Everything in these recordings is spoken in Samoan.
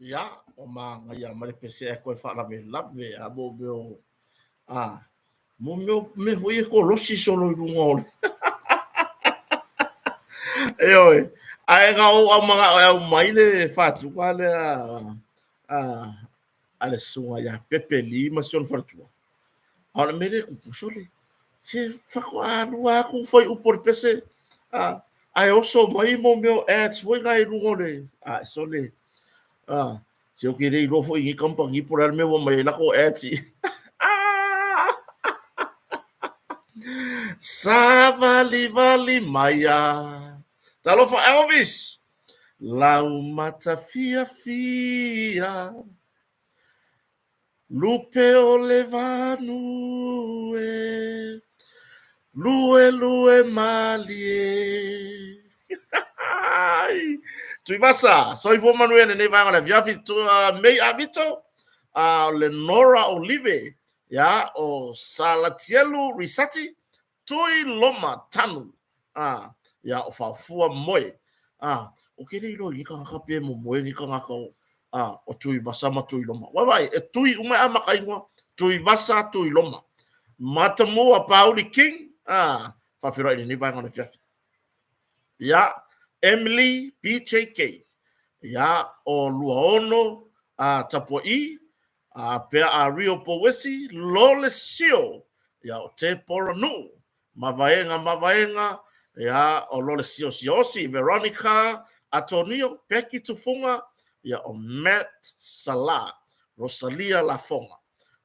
Ia, o manaia ma le pese ae toe faalavelave a mo mea o a mo mea o mea foi e kolosi solo i luga o le Ioe, ae na ou manao e aumai le fatuga lea a le susuga ia Pepe Lee ma si ona faletua. A o le mea lea e tupu, sole, se faatoa alu lava atu fuaiupu o le pese, ae oso mai mea o ads foi na i luga o le... Ae sole, se ou te le iloa foi i lenei kamupani po o le a le mea ua aumai ai latou ads i i. Savalivali maia. Talofa Elvis! Laumata fiafia. Lupe o le vanu e, luelue malie. Tuivasa, soifua manuia lenei vaega o le afiafi. Mei Avito, o le Nora Olive, ia, o Salatielu Risati, Tui Loma Tanu, a, ia, o Faofua Moe. A, ou te le iloa i nei tagata pe momoe nei tagata o, a, o Tuivasa ma Tuiloma. Ua vaai, e tui uma e amata igoa, Tuivasa, Tuiloma. Matamua Pauli King, a, faafeiloai i lenei vaega o le afiafi. Ia, Emily BJK, ia, o Luaono a Tapua'i, a pea a Rio Pouesi, Lole Sio, ia, o Tepora Nu'u, Mavaega Mavaega, ia, o Lole Sio Siaosi, Veronica Atonio, Becky Tufuga, ia, o Matt Sala, Rosalia Lafoga.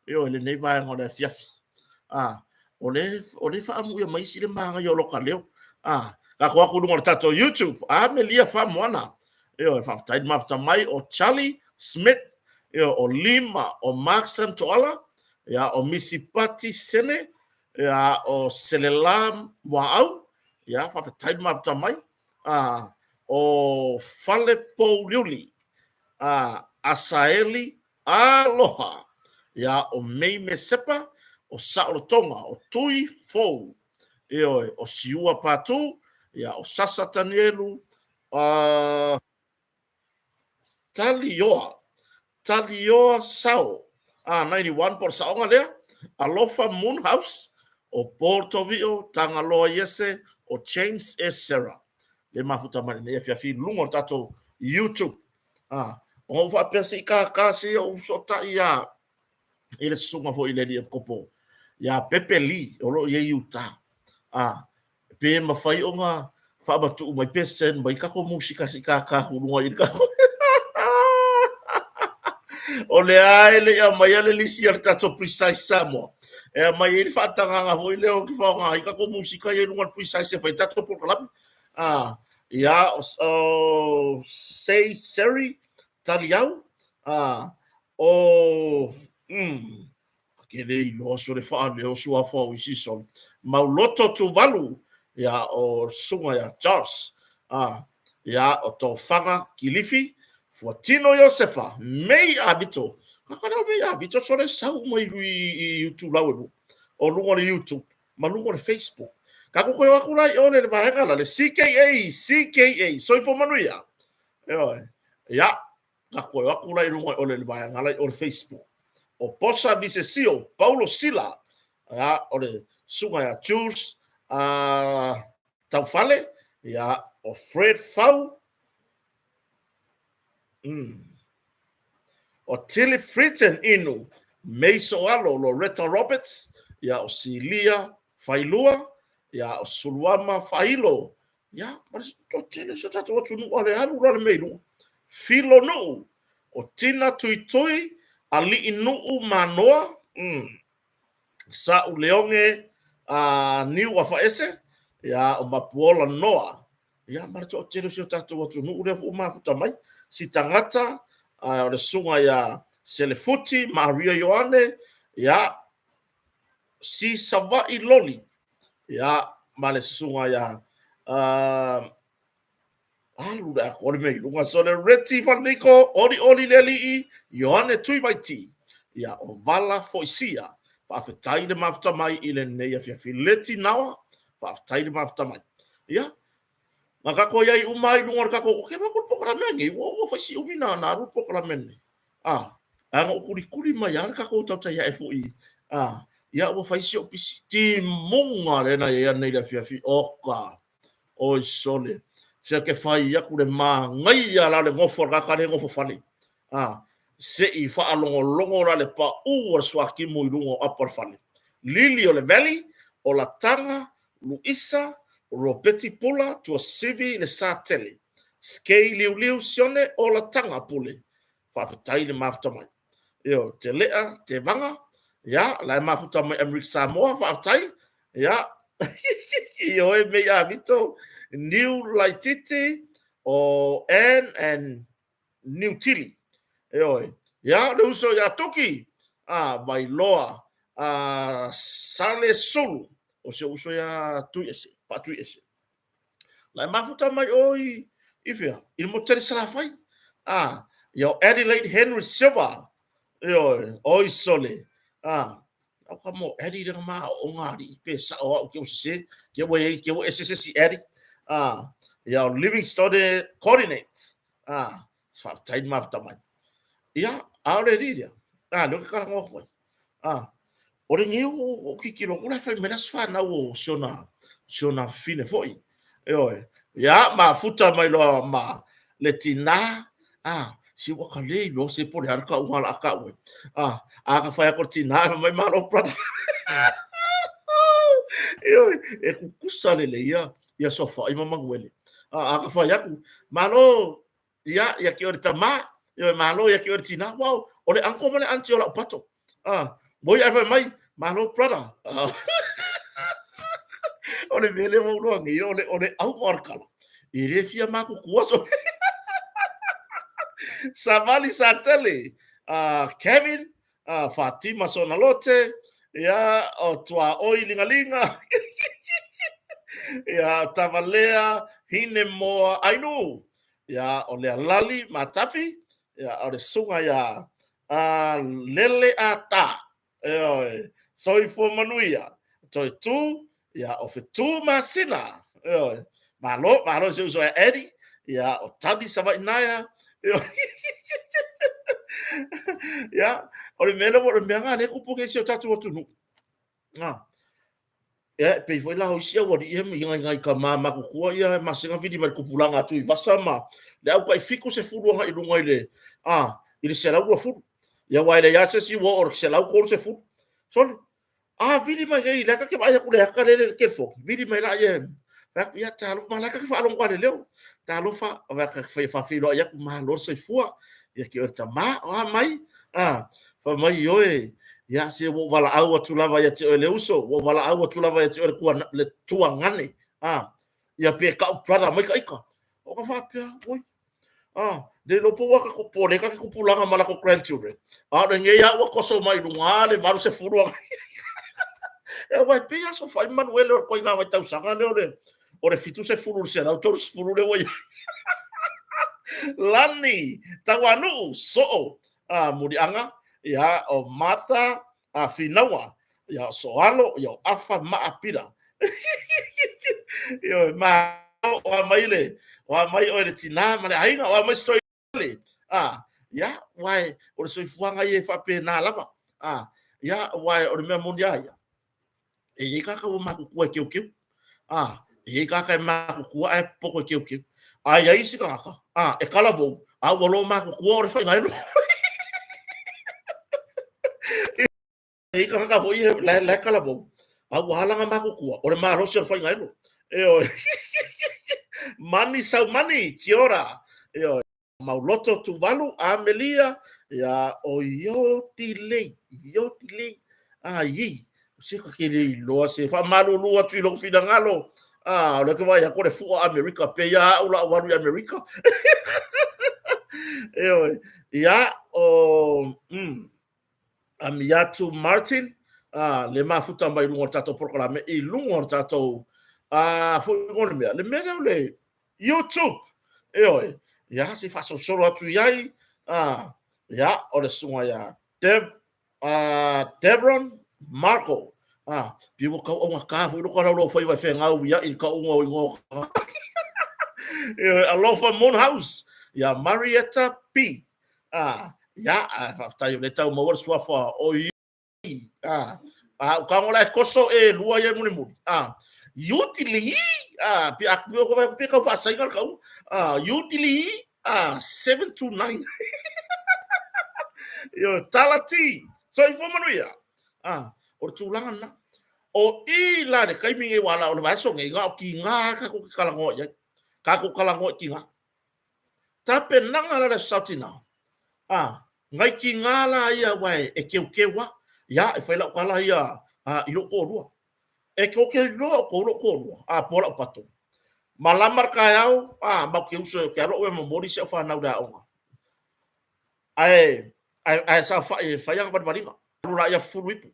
Ioe, lenei vaega o le afiafi. A, o le, o le faaamuia mai isi le manaia o loka leo. A, tatou atu i luga o le tatou YouTube, a Melia Faamoana. Ioe, faafetai le mafuta mai o Charlie Smith, ioe, o Lima, o Mark Santoala, ia, o Misi Pati Sene, ia, o Selela Muaau, ia, faafetai le mafuta mai, a, o Fale Pouliuli, a, Asaeli Aloha, ia, o Mei Mesepa, o Saolotoga, o Tui Fou, ioe, o Siua Patu, ia, o Sasa Tanielu, a, Talioa, Talioa Sao, a, 91 po o le saoga lea, Alofa Moon House, o Paul Tovio, Tagaloa Iese, o James S. Serra. Le mafuta mai lenei afiafi i luga o le tatou YouTube. A, ona ou faapea se i tātā se i ou fesootai iā i le susuga foi i le alii epikopo iā Pepe Lee o lo o i ai i Utah. A, pe mafai ona faamatuu mai pe send mai tatou musika se i tātā atu i luga i le tatou O lea e le i aumaia le lisi a le tatou Precise Samoa e aumai ai le faatagaga foi lea ou te faaaoga ai tatou musika ia i luga o le Precise e fai ai tatou polokalame. A, ia, o Sei Seri Taliau, a, o, ke le iloa sole faaleo suafa o isi sole. Mauloto Tuvalu, ia, o susuga ia Josh, a, ia, o Tofaga Kilifi, Fuatino Iosefa, Mei Avito, kaka leo Mei Avito sole sau mai lui i itulau e lua, o luga o le YouTube ma luga o le Facebook. Tatou toe o atu la i o le vaega la, le CKA, CKA, soifua manuia. Ioe. Ia, tatou toe o atu la i luga o le vaega la i o le Facebook. O Posa Visesio, Paulo Sila, ia, o le susuga ia Jules Taufale, ia, o Fred Fau, O Tilly Fritton Inu, May Soalo, Loretta Roberts, ia, o Silia Failua, ia, o Suluama Failo, ia, ma le toatele o si o tatou atunuu a le alu la le mea i luga. Filo Nuu, o Tina Tuitui, Alii Nuu Manoa, Sa'u Leoge a Niu Afaese, ia, o Mapuola Noa, ia, ma le toatele o si o tatou atunuu lea foi ua mafuta mai. Si tagata, o le susuga ia Selefuti Maria Ioane, ia, si Savaii Loli, ia, ma le susuga ia alu le atoa le mea i luga. So le Reti Falaniko, Olioli le Alii, Ioane Tuivaiti, ia, o Vala Foisia, Faafetai le mafuta mai i lenei afiafi. Leti Nawa, faafetai le mafuta mai. Ia, na tatou iai uma ai i luga o le tatou, ou te iloa atu le polokalame lenei, ua ua fai si umi na na alu le polokalame lenei. Ah, ae na ou tulikuli mai lava le tatou tautai ae foi. Ah, ia ua fai si ou pisi. Timuga lea na iai ananei i le afiafi. Oka! Oi sole, se ke fai atu le manaia la o le nofo a le tagata lea e nofo fale. Ah, se i faalogologo la le paū a le suatimu i luga o apa o le fale. Lili o le Valley, o Lataga, Luisa, Ropeti Pula, Tuasivi le Satele, Skei Liuliu Sione, o Lataga Pule. Faafetai le mafuta mai. Ioe, Telea, Tevaga, ia, la e mafuta mai Amerika Samoa, faafetai. Ia, ioe Mei Avito, Niu Laititi, o Ann and Niu Tili. Ioe. Ia, le uso ia Tuki, a, Vailoa, a, Sale Sulu, o si ou uso ia Tuiese, Faatuiese. La e mafuta mai o i, i fea? I le motu tele Salafai. A, ia o Adelaide Henry Silva. Ioe, oi sole. A, au ka mo Eddie le ma o ngā ri pe sa o au ke o se ke ua ei ke ua ese se si Eddie. A, ia o Livingstone Coordinate. A, faafetai le mafuta mai. Ia, a o le alii lea, a, lea ou te talanoa atu ai. A, o lenei o tilotilo atu la e fai mai le aso fanau o si ona, si ona fafine foi. Ioe. Ia, mafuta mai loa ma le tinā, a, si ua ka le iloa se po o le a le tauga o le a tau ai. A, a ka fai atu le tinā, fai mai malo brother. Ioe, e tutusa lelei ia, ia Sofai ma Manuele. A, a ka fai atu, malo, ia, ia te oe le tamā, ioe, malo ia te oe le tinā. Uau, o le uncle ma le aunty o lau pato. A, moi ae fai mai, malo brother. O le mea lea ua ou iloa nei, o le, o le auga o le tala, e le fia matutua so. Savali Satele, Kevin, Fatima Sonalote, ia, o Tuaoi Ligalinga, ia, o Tavalea, Hinemoa Ainuu, ia, o Lealali Matapi, ia, o le susuga ia Lele Ata, ioe, soifua manuia, toe tu, ia, o Fetu Masina, ioe, malo, malo i si ou uso ia Eddie, ia, o Tali Savainaea, ioe, ia, o le mea lea, o le mea lena lea e tupu nei i si o tatou atunuu. Ah. Ia, e pei foi la o isi aualii ia i nai tama matutua ia e masina vili mai le tupulaga a Tuivasa ma le au tai 70 agai i luga i le, a, i le 120. Ia aua e leai lava se isi ua oo i le 130. Sole, a vili mai nei, lea ta te vaai atu i le ata lea i le telefoni, vili mai lea, fai atu, ia talofa, ma la e ta te faalogo lava i le leo. Talofa, fai faafeiloai atu, malo le soifua, ia te oe le tama, o a mai? A, fai mai, ioe, ia se ua ou valaau atu lava ia te oe le uso, ua ou valaau atu lava ia te oe le tua, le tuagane, a, ia pe kau brother mai ka ika. O ka faapea, oi, a, le iloa po ua ka, po o le ka te tupulaga ma lako grandchildren. A o lenei lava ua toso mai luga le 80 agai. E aua e pei lava Sofai Manuele o le ituaiga vaitausaga lea o le, o le 70 i le 130 lea ua i ai. Lani, Tauanuu, Soo, a, Muliaga, ia, o Martha, a, Finauga, ia, o Soalo, ia, o Afa, Maa, Pira. Ioe, malo, o a mai le, o a mai oe le tinā ma le aiga, o a mai se le, a, ia, aua e, o le soifuaga ia e faapena lava, a, ia, aua o le mea moni lava ia, e i ai tagata ua matutua e keukeu, a, e i ai tagata e matutua ae popoto e keukeu, a i ai isi tagata, a, e talavou, a ua loa matutua o le faiga e lua. E i ai tagata foi e, la, la e talavou, a ua ala ona matutua, o le malosi o le faigaelo. Ioe. Mani Saumani, kia ora. Ioe. Mauloto Tuvalu, Amelia, ia, o Iotilei, Iotilei, a i, se ka ke le iloa se faamalulu atu i lou finagalo. A, o lea ke vaai atu o le fua Amerika, pe ia au la au alu i Amerika. Ioe. Ia, o, Amiatu Martin, a, le mafuta mai luga o le tatou polokalame, i luga o le tatou, a, foi o le mea, le mea lea o le YouTube, ioe, ia, se i faasolosolo atu i ai, a, ia, o le susuga ia Dev, a, Devron Marco, a, pei ua tau augata foi lou tala o faiva e fegau ia i le tauga o igoa o tagata. Alofa Moonhouse, ia Marietta P. A, ia, faafetai o lea e tau maua le suafa o a, a u tago la e toso e lua ia mulimuli. A, Utili, a, pe a pe tau faasaina le tauga. A, Utili, a, 729. Ioe, Tala T. Soifua manuia. A, o le tulaga lena. O i la le taimi nei ua ala o le vaiaso nei, na o tiga tatou te talanoa i ai. Tatou talanoa i tiga. Tapenaga la le Aso Sa Tina. A, nai tiga la ia aua e teuteu lava. Ia, e fai lau tala ia i lou toalua. E tou te iloa o tou lou toalua, a po lau pato. Malama le taeao, a, matou te uso ou te alu au e momoli si au fanau i le aoga. Ae, ae, ae saofai e fai ana valivaliga. Alu laia fufulu ipu.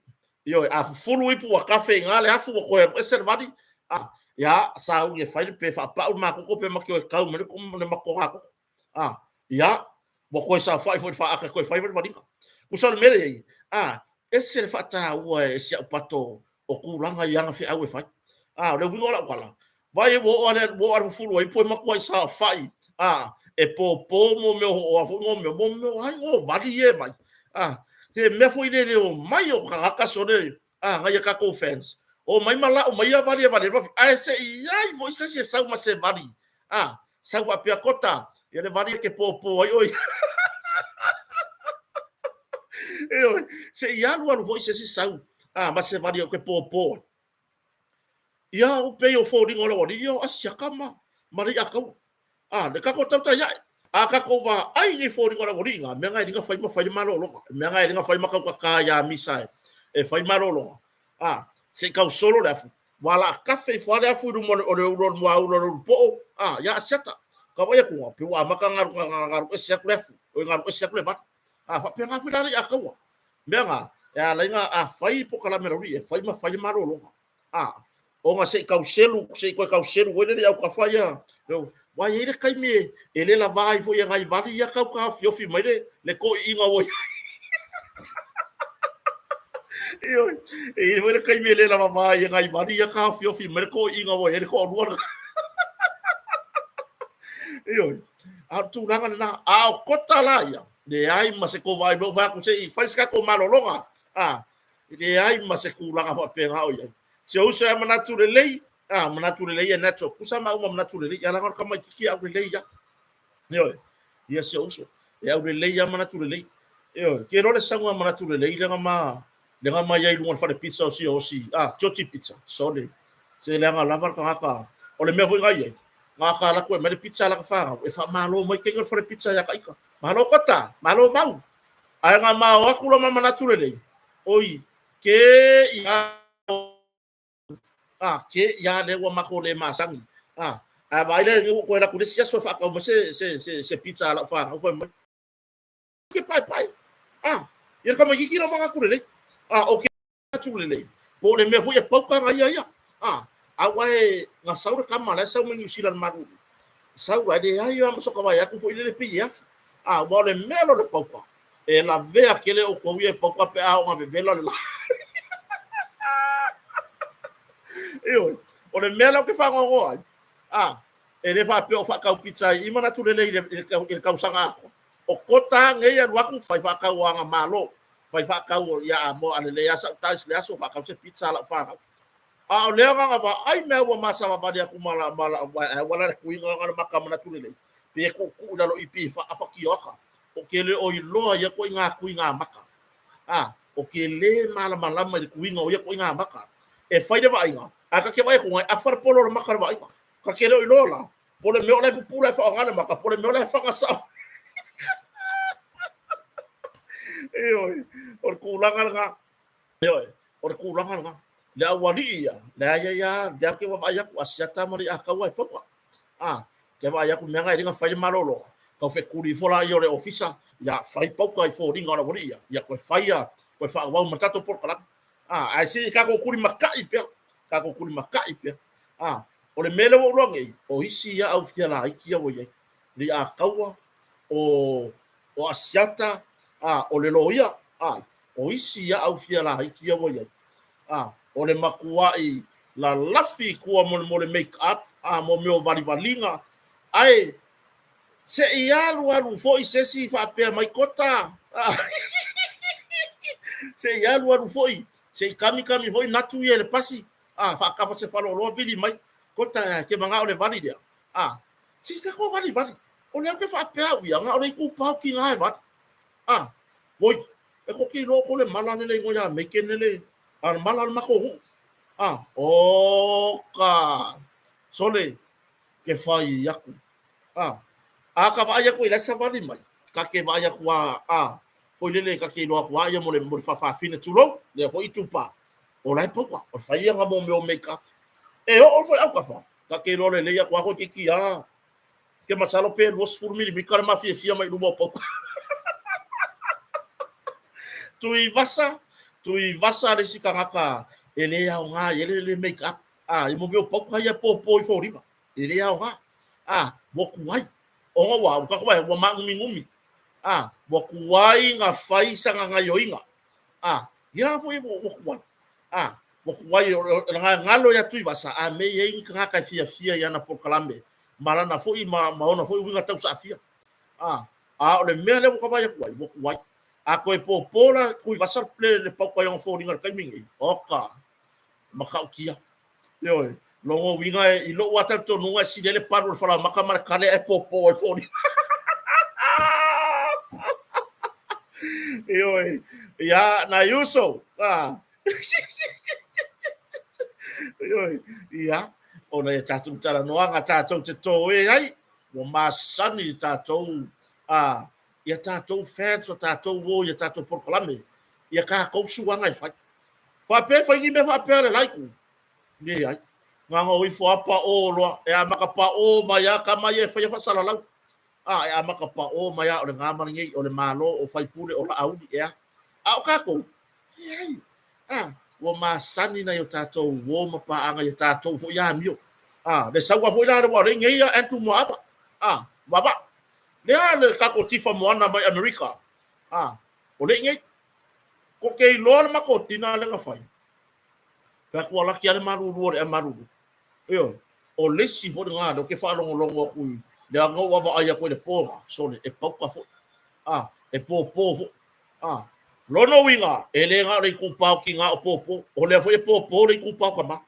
Ioe, a fufulu ipu ua tafe i ina le afu ua toe alu ese le vali, a, ia, sauni e fai pe faapau le makoto pe ma toe tau mai le matogatoto. A, ia, ua toe saofai foi i le faata e toe fai valivaliga. Tusa o le mea lea e i ai, a, ese le faataua e si au pato o tulaga i ana feau e fai. A, o le uiga o lau tala, vaai ua oo lava ua oo lava i le fufulu ai ipu e matuai saofai, a, e popo mo mea o a foi mo mea, mo mea o ai o vali ia e mai. A, he mea foi lele o mai o tagata sole, a, nai a tatou fans, o mai ma lau mai ia vali e vali ai, ae se i ai foi se isi e sau ma se vali, a, sau faapea Kota, ia le vali e te popo ai oe. Ioe, se i alu alu foi se isi sau, a, ma se vali ou te popo ai. Ia, o pei o foliga o le aualii ia o Asiata ma, ma Leiataua. A, le tatou tautai ae. A tatou vaai i foliga o le aualii na, mea na e liga fai ma fai le malologa. Mea na e liga fai ma tautatā ia Misa e, e fai malologa. A, se i tau solo le afu, ua la kafe ifo lava le afu i luma o le ulu o le muaulu o le ulu poo, a, ia Asiata. Ka vaai atu, pei ua amata ona galu ese atu le afu, oi galu ese atu le vali. A, faapena foi la Leiataua. Mea na, e ala ai ona a fai polokalame a le aualii, e fai ma fai le malologa. A, ona se i tau selu, se i toe tau selu ai lea i autafa ia, aua e i ai le taimi e le lava ai foi e nai vali ia tau taofiofi mai le, le toiiga ua i ai. Ioe, e i ai foi le taimi e le lava ai e nai vali ia taofiofi mai le toiiga ua i ai le toalua lena. Ioe, a o le tulaga lena. A o Kota la ia, leai ma se tou vaai mai ou fai atu se i fai se tatou malologa. A, E leai ma se tulaga faapena o i ai. Si ou uso e manatu lelei, a, manatu lelei e natural. Tusa ma uma manatu lelei, ia leaga o le tamaitiiti e aulelei lava. Ioe, ia si ou uso, e aulelei lava manatu lelei. Ioe, ke iloa le sauga manatu lelei lea na ma, lea na ma i ai i luga o le fale pizza o si osi, a, Georgie Pizza, sole. Se leaga lava le tagata, o le mea foi na i ai, na ka alu atu e aumai le pizza a lana fanau, e faamalo mai teina le fale pizza ia ita. Malo Kota, malo Mau. Ae na ma o atu loa ma manatu lelei, oi, ke ia a, ke ia lea ua matou le masani. A, ae vaai la ua toe alu atu i le isi aso e faatau mai se, se, se, se pizza a lau fanau fai mai. Ke paepae. A, ia le tamaitiiti lea o manatu lelei. A, o ke atu lelei. Po o le mea foi e pauka na ia ia. A, aua e na sau le tama la e sau mai Niu Sila i le malulu. Sau la, e leai lava ma soka vaai atu foi lele pei e afu. A, aua o le mea lea o le pauka, e lavea tele outou ia e pauka pe a oo ina vevela le la. Ioe, o le mea lea ou te faanoanoa ai, a, e le faapea o faatau pizza ai i manatu lelei i le, i le tausaga atoa. O Kota nei e alu atu fai faatau o aga malo. Fai faatau ia Amoa a lelei lava sau tais le aso faatau se pizza a lau fanau. A o lea na vaai mea ua masavavali atu ma la ma la ae ua la le tuiga ona le maka manatu lelei pe tuutuu i lalo i pi faafa tioaka o ke le o iloa ia koiga tuiga maka. A o ke le malamalama i le tuiga o ia koiga maka. E fai le vaaiga ae ka ke vaai atu e afa le polo o le maka le vaaiga. Ka ke le o iloa la po o le mea o la e pupula e faaaoga le maka, po o le mea o la e faga sao. Ioe, o le tulaga lena. Ioe, o le tulaga lena. Le aualii ia, leai ai lava, lea ou te vaavaai atu, Asiata ma Leiataua e pauka. A, te vaai atu mea na e le na fai le malologa, tau fetuli ifo laia o le ofisa, ia fai pauka i foliga o le aualii ia, ia toe fai ia, toe faaauau ma le tatou polokalame. A, ae se i tatou tulimata'i pea, tatou tulimata'i pea. A, o le mea lea ua ou iloa nei, o isi ia au fia laiti ia ua i ai, Leiataua, o, o Asiata, a, o le loia, a, o isi ia au fia laiti ia ua i ai. A, o le matua'i lalafi i tua mo le make up, a, mo mea o valivaliga, ae se i alualu foi se isi faapea mai kota, a, se i alualu foi, se i kamikami foi natu ia i le pasi, a, faatafa se faleoloa vili mai, kota e ke mana'o le vali lea, a, se i tatou valivali. O lea ou te faapea au ia, na o le itupa o tina e vali. A, oi, e tou te iloa outou le mala lea le igoa ia Meikene le, a le mala o le matou nuu. A, oka, sole, ke fai aku. A, a ka vaai aku i la e savali mai, ka te vaai aku a, a, foi lele ka te iloa aku a ia mo le, mo le faafafine, tulou, lea foi itupa. O la e pauka, o le fai ia nga mo mea o make up. E oo foi autafa, ka te iloa lelei aku a toeitiiti a, Ke masalo pe 20 milimita le mafiafia mai luma o pauka. Tuivasa, Tuivasa le isi tagata e le aoga i ai le make up. A, i mo mea o pauka ia popo i foliga. E le aoga. A, ua tuai. Ona ua, ua tatou vaai, ua maanuminumi. A, ua tuai na fai sana gaioiga. A, ia la foi ua tuai. A, ua tuai, o le galo ia Tuivasa, a mea e i ai ni tagata e fiafia i ana polokalame ma lana foi ma, ma ona foi uiga tausaafia. A, a o le mea lea ua ta vaai atu ai, ua tuai. A toe pōpō la Tuivasa le, le pauka i ona foliga i le taimi nei, oka, matautia. Ioe, lona uiga e, i lou lava talitonuga e sili ai le palu o le falaoamata ma le kale ae pōpō ai foliga. Ioe, ia, nai uso, a. Ioe, ia, ona ia tatou talanoaga tatou te tō e ai, ua masani i tatou, a, ia tatou fans o tatou o ia tatou polokalame, ia tatou suaga e fai. Faapea e fai ni mea faapea le la itu? Leai. Na ona o ifo lava paʻō loa, e amata paʻō mai lava tama ia e faia faasalalau. A, e amata paʻō mai lava o le na ma lenei, o le Malo, o faipule, o Laauli, ea. A o tatou, leai. A, ua masani nai o tatou uō ma paaga i a tatou foi amio. A, le sauga foi la lea ua alei nei ia Andrew Moaava. A, Moaava. Lea le tatou Tifa Moana mai Amerika. A, o lea i nei. Ko te iloa le matou tina lea na fai. Fai atu ua laki lava le malulu o le ea malulu. Ioe. O le isi foi lena lea ou te faalogologo atu i lea na ou vaavaai atu ai i le po lena, sole, e pauka foi. A, e pōpō foi. A, lona uiga, e le na o le itupa o tina o pōpō, o lea foi e pōpō le itupa o tama.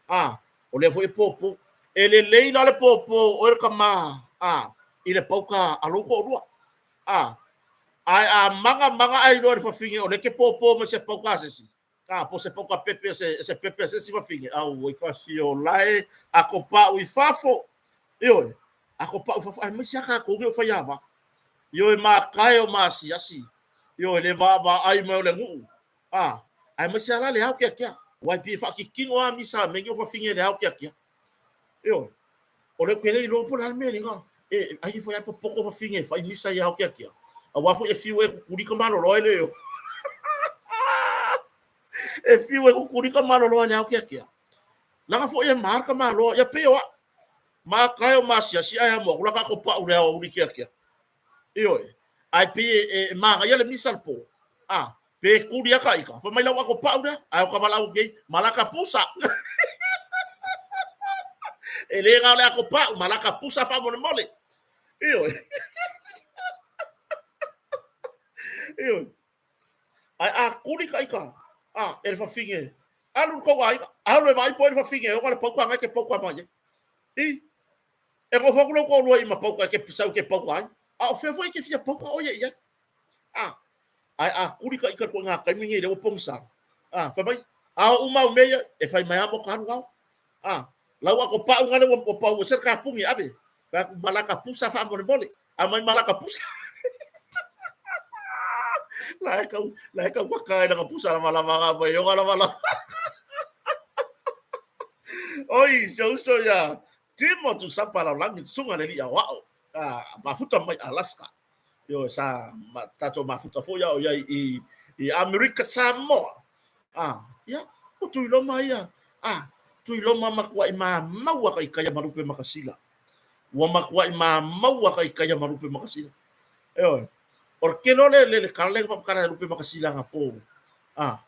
A, o lea foi e pōpō. E lelei la le pōpō o oe le tama, a, i le pauka a lou toalua. A, ae a maga maga ae iloa e le fafine o lea e te pōpō mai se pauka a se isi, a, po o se pauka pepe o se, se pepe a se isi fafine, auoi ka fiola e, a ko pa'u i fafo. Ioe, a ko pa'u i fafo, aemaise lava tatou nei o faiava. Ioe, makae o maasiasi, ioe, le vaavaai mai o le nuu, a, aemaise lava la le ao keakea. Aua e pei e faakikino lava misa a mea nei o fafine i le ao keakea. Ioe. O le ou te le iloa po o le a le mea lena. E, ai foi a popoto fafine e fai misa i ao keakea. Aua foi e fiu e kukuli ka malolo ai le o. E fiu e kukuli ka malolo ai le ao keakea. Laga foi e mar ka maloa. Ia pei o au. Makae o maasiasi ae amo aku la ka ko pa'u le aoauli keakea. Ioe. Ae pei e, e magaia le misa le po. A, pe kuli aka ika. Fai mai lau ako pa'u lea, ae o ka valaau nei, malaka pusa. E le na o le ako pa'u, malaka pusa faamolemole. Ioe. Ioe. Ae a kuli ka ika, a, e le fafine, alu i le tou aiga, alu e vaai po o ai le fafine e ona le pauka na e te pauka mai ai. I, E nofo atu lou toalua i ma pauka e te sau e te pauka ai. A o fea foi e te fia pauka ʻo ia i ai? A, ae a kuli ka ika koe ngā taimi nei lea ua pogisa. A, fai mai, a o uma au mea ia, e fai mai a mo ka alu ao. A, lau ako pa'u ngale ua, ua pau ese le kapuni e ave. Fai atu, malaka pusa faamolemole. Aumai malaka pusa. La e kau, la e kau kaka e laka pusa lava lava nga mai oga lava lava. Oi, si uso ia, Timo Tusapa Laulagi, le susuga i le alii aoao, a mafuta mai Alaska. Ioe, sa ma, tatou mafuta foi a o iai i, i Amerika Samoa. A, ia, o Tuiloma ia, a, Tuiloma matuai mamau a ka ikaia ma lupe makasila. Ua matuai mamau a ka ikaia ma lupe makasila. Ioe, o le tele o le, le, le kala le whakakara e lupe makasila nga pō. A,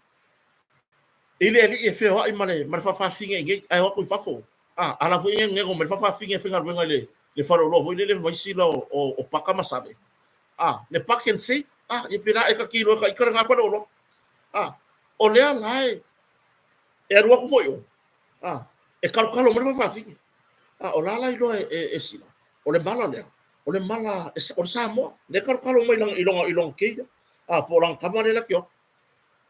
I le alii e feoai ma le ma le faafafine i nei, ae o atu i fafo. A, ala foi nego mai le faafafine e faigaluega i le le faleoloa foi lele mai sila o, o, o Paka ma Save. A, le Park and Save, a, ia pela e ka kilo e ka ika le ngā faleoloa. A, o lea la e, e alu atu foi o, a, e kalokalo mai le faafafine. A, o la la iloa e, e, e sila, o le mala lea, o le mala, e, o le Samoa, le kalokalo mai i lona, i lona kei lea. A, po o lana tama lea la te o atu.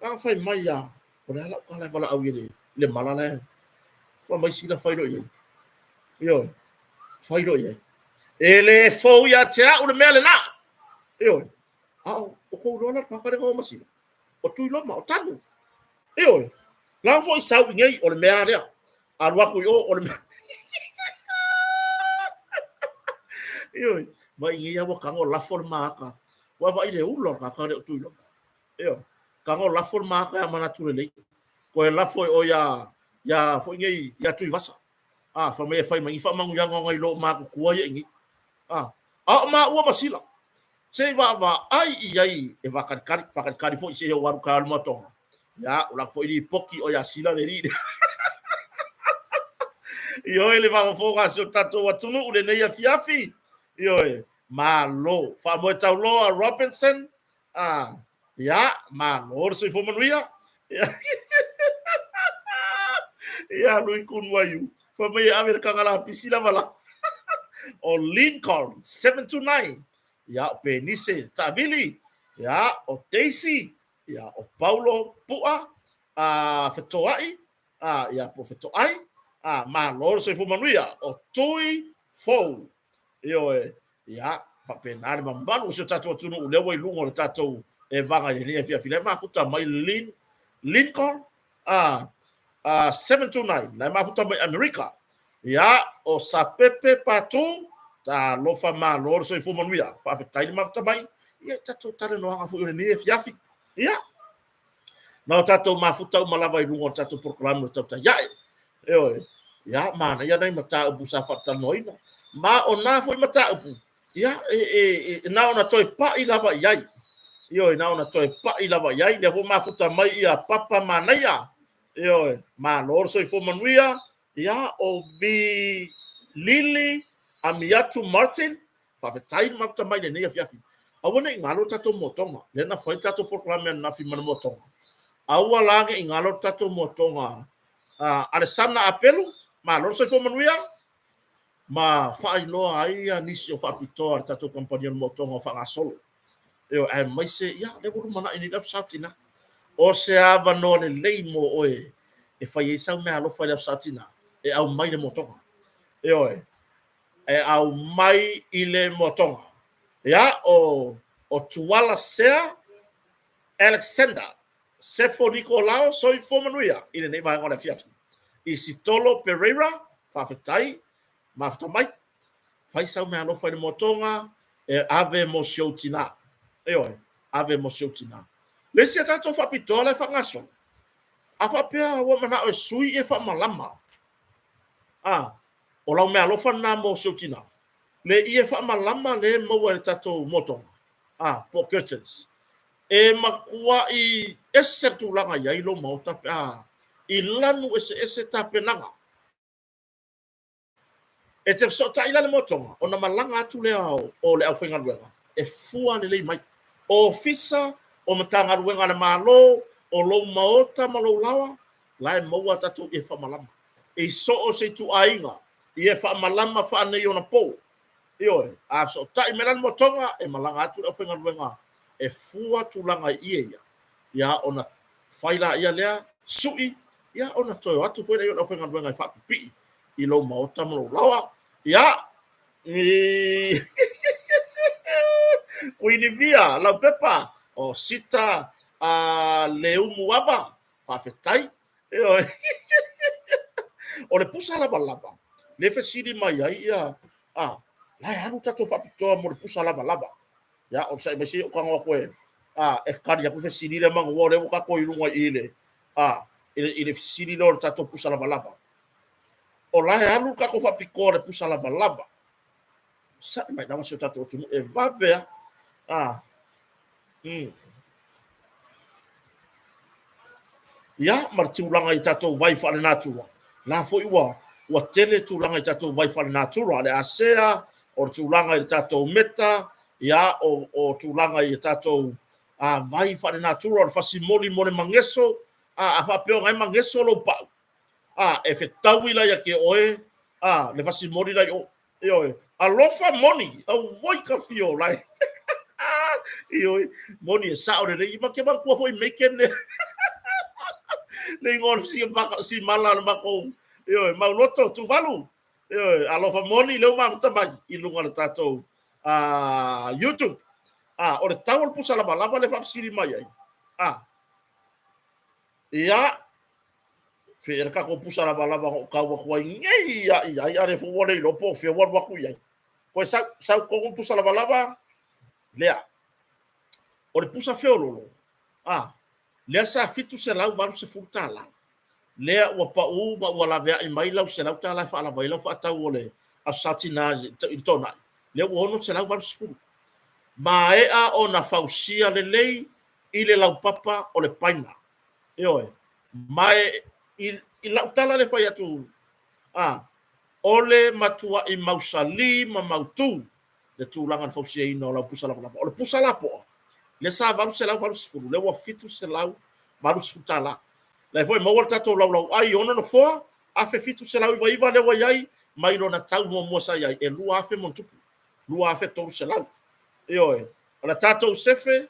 A fai mai a, o le a lau tala e valaau i le, le mala la e fai mai sila fai loa i ai. Ioe, fai loa i ai. E le fou ia te au le mea lena. Ioe, a o, o kou loa la tagata lena o masina. O Tuiloma, o Tanu. Ioe, la foi sau i nei o le mea lea. Alu atu i o, o le mea. Ioe, mai nei ua tago lafo le maata. Ua vaai le ula o le tagata lea o Tuiloma. Ioe, tago lafo le maata ia manatu lelei. Toe lafo i o ia, ia foi nei, ia Tuivasa. A, fai mai e fai mai ni faamanuiaga ona iloa o matutua ia i nei. A, a o maua ma sila. Se i vaavaai i ai e faatalitali, faatalitali foi se i ou alu taeao i le moatoga. Ia, o lako foi lipoti o ia sila le alii lea. Ioe le faafofoga a si o tatou atunuu lenei afiafi. Ioe, malo. Faamoe tauloa Robinson, Ah, ia, malo le soifua manuia. Ia, lui kun waiu. Fai mai e ave le taga lapisi lava la. O Lincoln 729. Ia, o Penise Taavili. Ia, o Daisy. Ia, o Paulo Pu'a. A, Fetoai. A, ia, po Fetoai. A, malo le soifua manuia. O Tui Fou. Ioe, ia, faapena le mamalu o si o tatou atunuu lea ua i luga o le tatou evaga i lenei afiafi. La e mafuta mai Lin, Lincoln, a, a 729, la e mafuta mai Amerika. Ia, o Sapepe Patu, talofa malo le soifua manuia. Faafetai le mafuta mai. Ia, tatou talanoaga foi o lenei afiafi. Ia, Na o tatou mafuta uma lava i luga o le tatou polokalame o Tautai Ae. Ioe, ia, manaia nai mataupu sa faatalanoaina. Ma o na foi mataupu, ia, e, e, e, na ona toe pai lava i ai. Ioe, na ona toe pai lava i ai. Lea foi mafuta mai ia Papa Manaia. Ioe, malo le soifua manuia. Ia, o Vi Lili Amiatu Martin, Faafetai le mafuta mai lenei afiafi. Aua ne i galo le tatou motoga. Lea na fai le tatou polokalame ananafi ma le motoga. Aua la ne i galo le tatou motoga. Alesana Apelu, malo le soifua manuia ma faailoa ai nisi o faapitoa a le tatou kamupani o le motoga o faagasolo. Ioe, aemaise, ia, lea ua lumanai nei le Aso Sa Tina. O se avanoa lelei mo oe e fai ai sau meaalofa i le Aso Sa Tina e aumai le motoga. Ioe, e aumai i le moatoga. Ia, o, o Tuala Sea Alexander Sefo Nikolao, soifua manuia i lenei vaega o le afiafi. Isitolo Pereira, faafetai, mafuta mai. Fai sau meaalofa i le moatoga, e ave mo si ou tinā. Ioe, ave mo si ou tinā. Le isi a tatou faapitoa la e faagasolo, a faapea ua manao e sui e faamalama, a, O lau meaalofa lena mo si ou tina. Le ie faamalama le maua e le tatou motoga, a, po o curtains. E matuai ese le tulaga i ai lou maota pe a i lanu eseese tapenaga. E te fesootai la le motoga ona malaga atu lea o le aufaigaluega e fua lelei mai. Ofisa o Matagaluega a le Malo, o lou maota ma lou laoa, la e maua a tatou ie faamalama. I so o se ituaiga, ie faamalama faaneionapo. Ioe, a fesootai mai la le motoga, e malaga atu le aufaigaluega e fua tulaga i ie ia, ia ona fai laia lea, sui, ia ona toe o atu foi lea o le aufaigaluega e faapipii i lou maota ma lou laoa. Ia, Kuinivia, Laupepa, o Sita a Leumuava, faafetai. Ioe. O le pusa lavalava, lea e fesili mai ai ia, a, la e alu tatou faapitoa mo le pusa lavalava. Ia, onosai mai se i ou tago atu e, a, e tali atu le fesili lea manu o lea ua tatou i luga i i le, a, i le fesili lea o le tatou pusa lavalava. O la e alu le tatou faapitoa le pusa lavalava. Sa'i mai lava si o tatou atunuu e vave a. A. Mm. Ia, ma le tulaga i tatou vai faalenatura, la foi ua ua tele tulaga i tatou vai faalenatura, le asea, o le tulaga i le tatou meta, ia, o tulaga i tatou vai faalenatura, o le fasimoli mo le mageso, a faapea o na e mageso lou pau, e fetaui la ia te oe le fasimoli la i o. Ioe, alofa moni, auoi ka fio lai. Ioe, moni e sao lelei, ma ke manatua foi Megan le le igoa o si mala o le matou, ioe, Mauloto, Tuvalu. Ioe, alofa moni lea ua mafuta mai i luga o le tatou YouTube. O le tau o le pusa lavalava le faafesili mai ai. Ia, fe le tatou pusa lavalava na ou tau atu ai nei ia i ai, a le foi ua le iloa po o fea ua alu atu i ai. Koe sau, sau tonu pusa lavalava, lea. O le pusa feololo, lea sa $780. Lea ua pau ma ua laveai mai lau $100 e faalava ai lau faatau o le Aso Sa Tina i le Toonai, lea ua $680. Maea ona fausia lelei i le laupapa o le paina. Ioe. Ma i lau tala le fai atu, o le matuai mausali ma mautu le tulaga o le fausiaina o lau pusa lavalava. O le pusa lapoa, lea sa $880, lea ua $780. La e foi maua le tatou laulauai i ona nofoa, $1,799 lea ua i ai, mai lona tau muamua sa i ai, e $2,000 ma ona tupu, $2,300. Ioe. O le tatou sefe,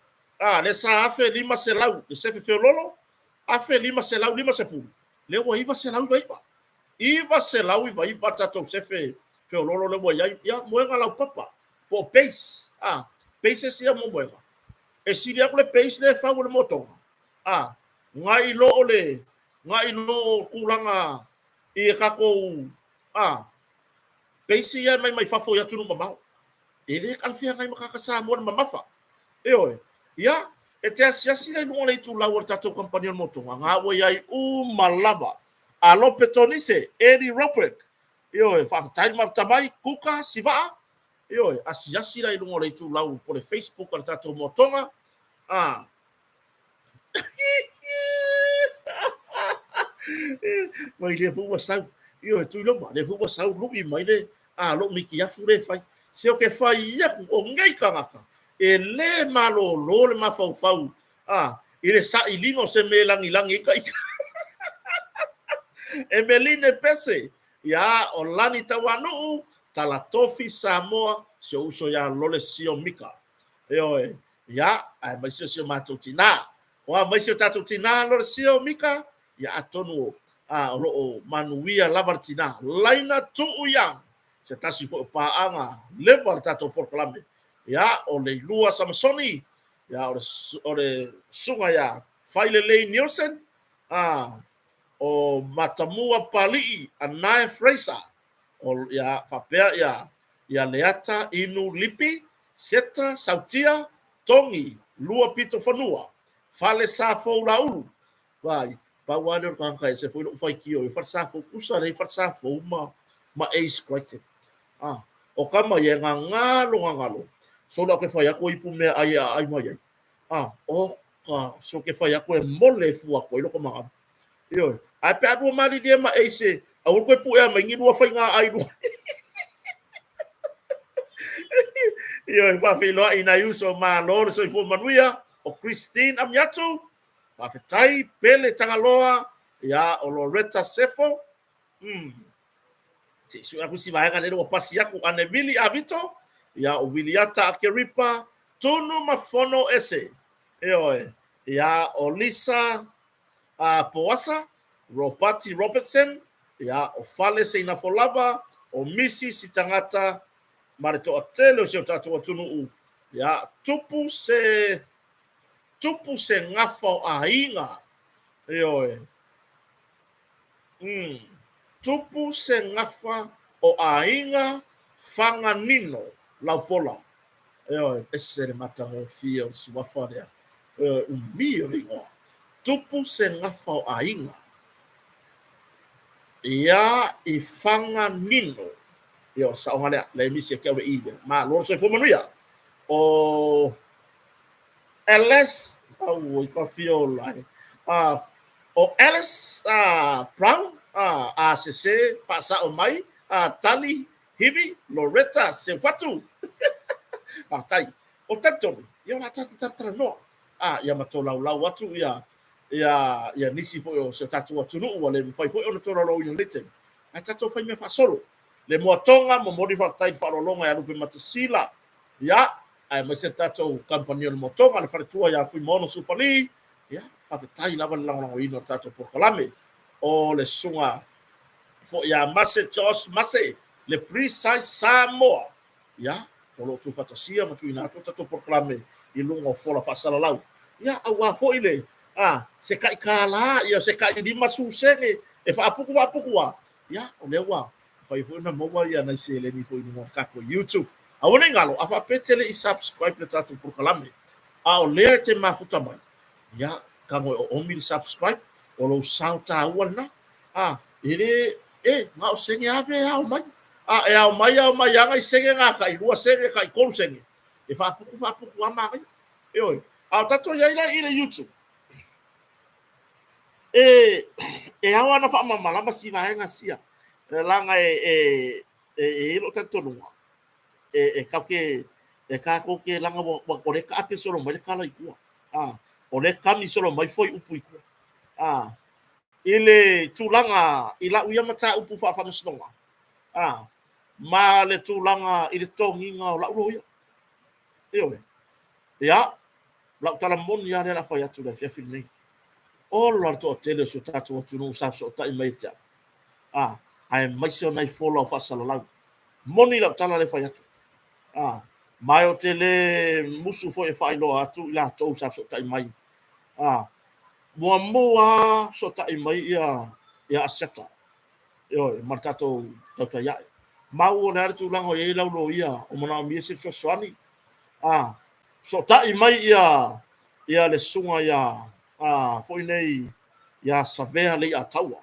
lea sa $1,500 le sefe feololo, $1,550, lea ua $999. $999 le tatou sefe feololo lea ua i ai. Ia, moega laupapa, po o base. Bases ia mo moega. E sili atu le base lea e fau e le motoga, nai lo o le, nai lo o tulaga i tatou, base ia e mai fafo i atunuu mamao. E le talafeagai ma tagata Samoa le mamafa. Ioe. Ia, e te asiasi la i luga o le itulau o le tatou kamupani o le motoga, na ua i ai uma lava. Alope Tonise, Eddie Robert, ioe, faafetai le mafuta mai, Kuka, Sivaa, ioe, asiasi la i luga o le itulau po o le Facebook a le tatou motoga. Mai lea foi ua sau, ioe, Tuiloma, lea foi ua sau lui mai le lou mitiafu lea e fai. Se o ke fai aku o nei tagata e le malolo le mafaufau i le sailiga o se mea e lagilagi ai ta ita. Emeline Pese, ia, o Lani Tauanuu, Talatofi Samoa, si ou uso ia Lole Sio Mika. Ioe, ia, aemaise o si o matou tina. O aemaise o tatou tina Lole Sio Mika, ia atonu o lo o manuia lava le tina. Laina Tuu Young, se tasi foi o paaga leva le tatou polokalame. Ia, o Leilua Samasoni, ia, o le susuga ia Failelei Nielsen, o Matamua Palii Anae Fraser, o, ia, faapea ia, ia Leata Inu Lipi, Seta Sautia, Togi, Lua Pito Fanua, Fale Safou Laulu, Vai, pau lava lea o le tagata e ese foi lou faitio i Falesafou, tusa lea i Falesafou ma Ace Crichton. O tama ia e gagalo gagalo, solo au ke fai atu o ipu meaai e aai mai ai. O ka, so ke fai atu e mole e fua atu ai loko magalo. Ioe, ae pe a lua malilie ma Ace, aua le toe puea mai ni lua faiga aai lua. Ioe, faafeiloai i nai uso, malo le soifua manuia, o Christine Amiatu, Faafetai Pele Tagaloa, ia o Loretta Sefo. Se i sue atu isi vaega lea ua pasi atu Anevili Avito, ia o Wiliata Akeripa, Tunu ma Fono Ese. Ioe, ia o Lisa Poasa, Ropati Robertson, ia o Fale Seinafolava, o Misi Sitagata ma le toatele o si o tatou atunuu, ia tupu se Tupu se gafa o aiga. Ioe. Tupu se gafa o aiga Faganino Laupola. Ioe, ese le matagofie o le suafa lea. Ioe, umi o le igoa. Tupu se gafa o aiga. Ia i Faganino. Ia o le saoga lea, lea e misi ia te au le i lea. Malo le soifua manuia. O LS, auoi ka fia ola e. O Alice Brown, a sese faasao mai, Tali Hivi, Loretta Seufatu. Faafetai. O talitonu, ia o le a tatou talatalanoa, ia ma tolaulau atu ia ia ia nisi foi o si o tatou atunuu ua le mafai foi ona tolaulauina i lenei taimi, ae tatou fai mea faasolo. Le Moatoga, momoli faafetai i le faaaloaloga ia Lupematasila, ia, aemaise le tatou kamupani o le Moatoga, le faletua ia Fuimaono Sufali, ia, faafetai lava le lagolagoina o le tatou polokalame. O le susuga foi ia Mase Josh Mase, le Precise Samoa, ia, o lo o tuufaatasia ma tuuina atu le tatou polokalame i luga o fola faasalalau, ia, aua foi le, a, se tai $1, ia, se tai 50 sene e faaputu faaputu lava, ia, o lea ua mafai foi ona maua ia nai seleni foi i luga o tatou YouTube. Aua ne i galo, a faapea e te le i subscribe i le tatou polokalame, a o lea e te mafuta mai, ia, tago e oomi le subscribe, o lou sao taua lena. A, e le, e, na o sene ave e ao mai. A, e ao mai, ao mai lava nai sene na, tai 2 sene, tai 3 sene, e faaputu faaputu lava manaia. Ioe. A o tatou i ai la i le YouTube, e, e ao lava ona faamalamalama si vaega sia, leaga e, e, e, e i ai lou talitonuga, e, e tatou te, e tatou te leaga ua, ua, o lea e taape solo mai le tala i tua. A, o lea e kami solo mai fuaiupu i tua. A, i le tulaga i lau ia mataupu faafaamasinoga, a, ma le tulaga i le totogiina o lau loia. Ioe. Ia, lau tala moni lava lea o le a fai atu i le afiafi lenei. Ola le toatele o si o tatou atunuu sa fesootai mai ia te au, a, aemaise o nai fola o faasalalau. Moni lau tala lea e fai atu. A, ma ou te le musu foi e faailoa atu i latou sa fesootai mai. A, muamua lava fesootai mai ia, ia Asiata, ioe, ma le tatou tautai ae. Mau o le a le tulaga o i ai lau loia o manaomia se fesoasoani? A, fesootai mai ia, ia le susuga ia, a, foi nei, ia Savea Leiataua.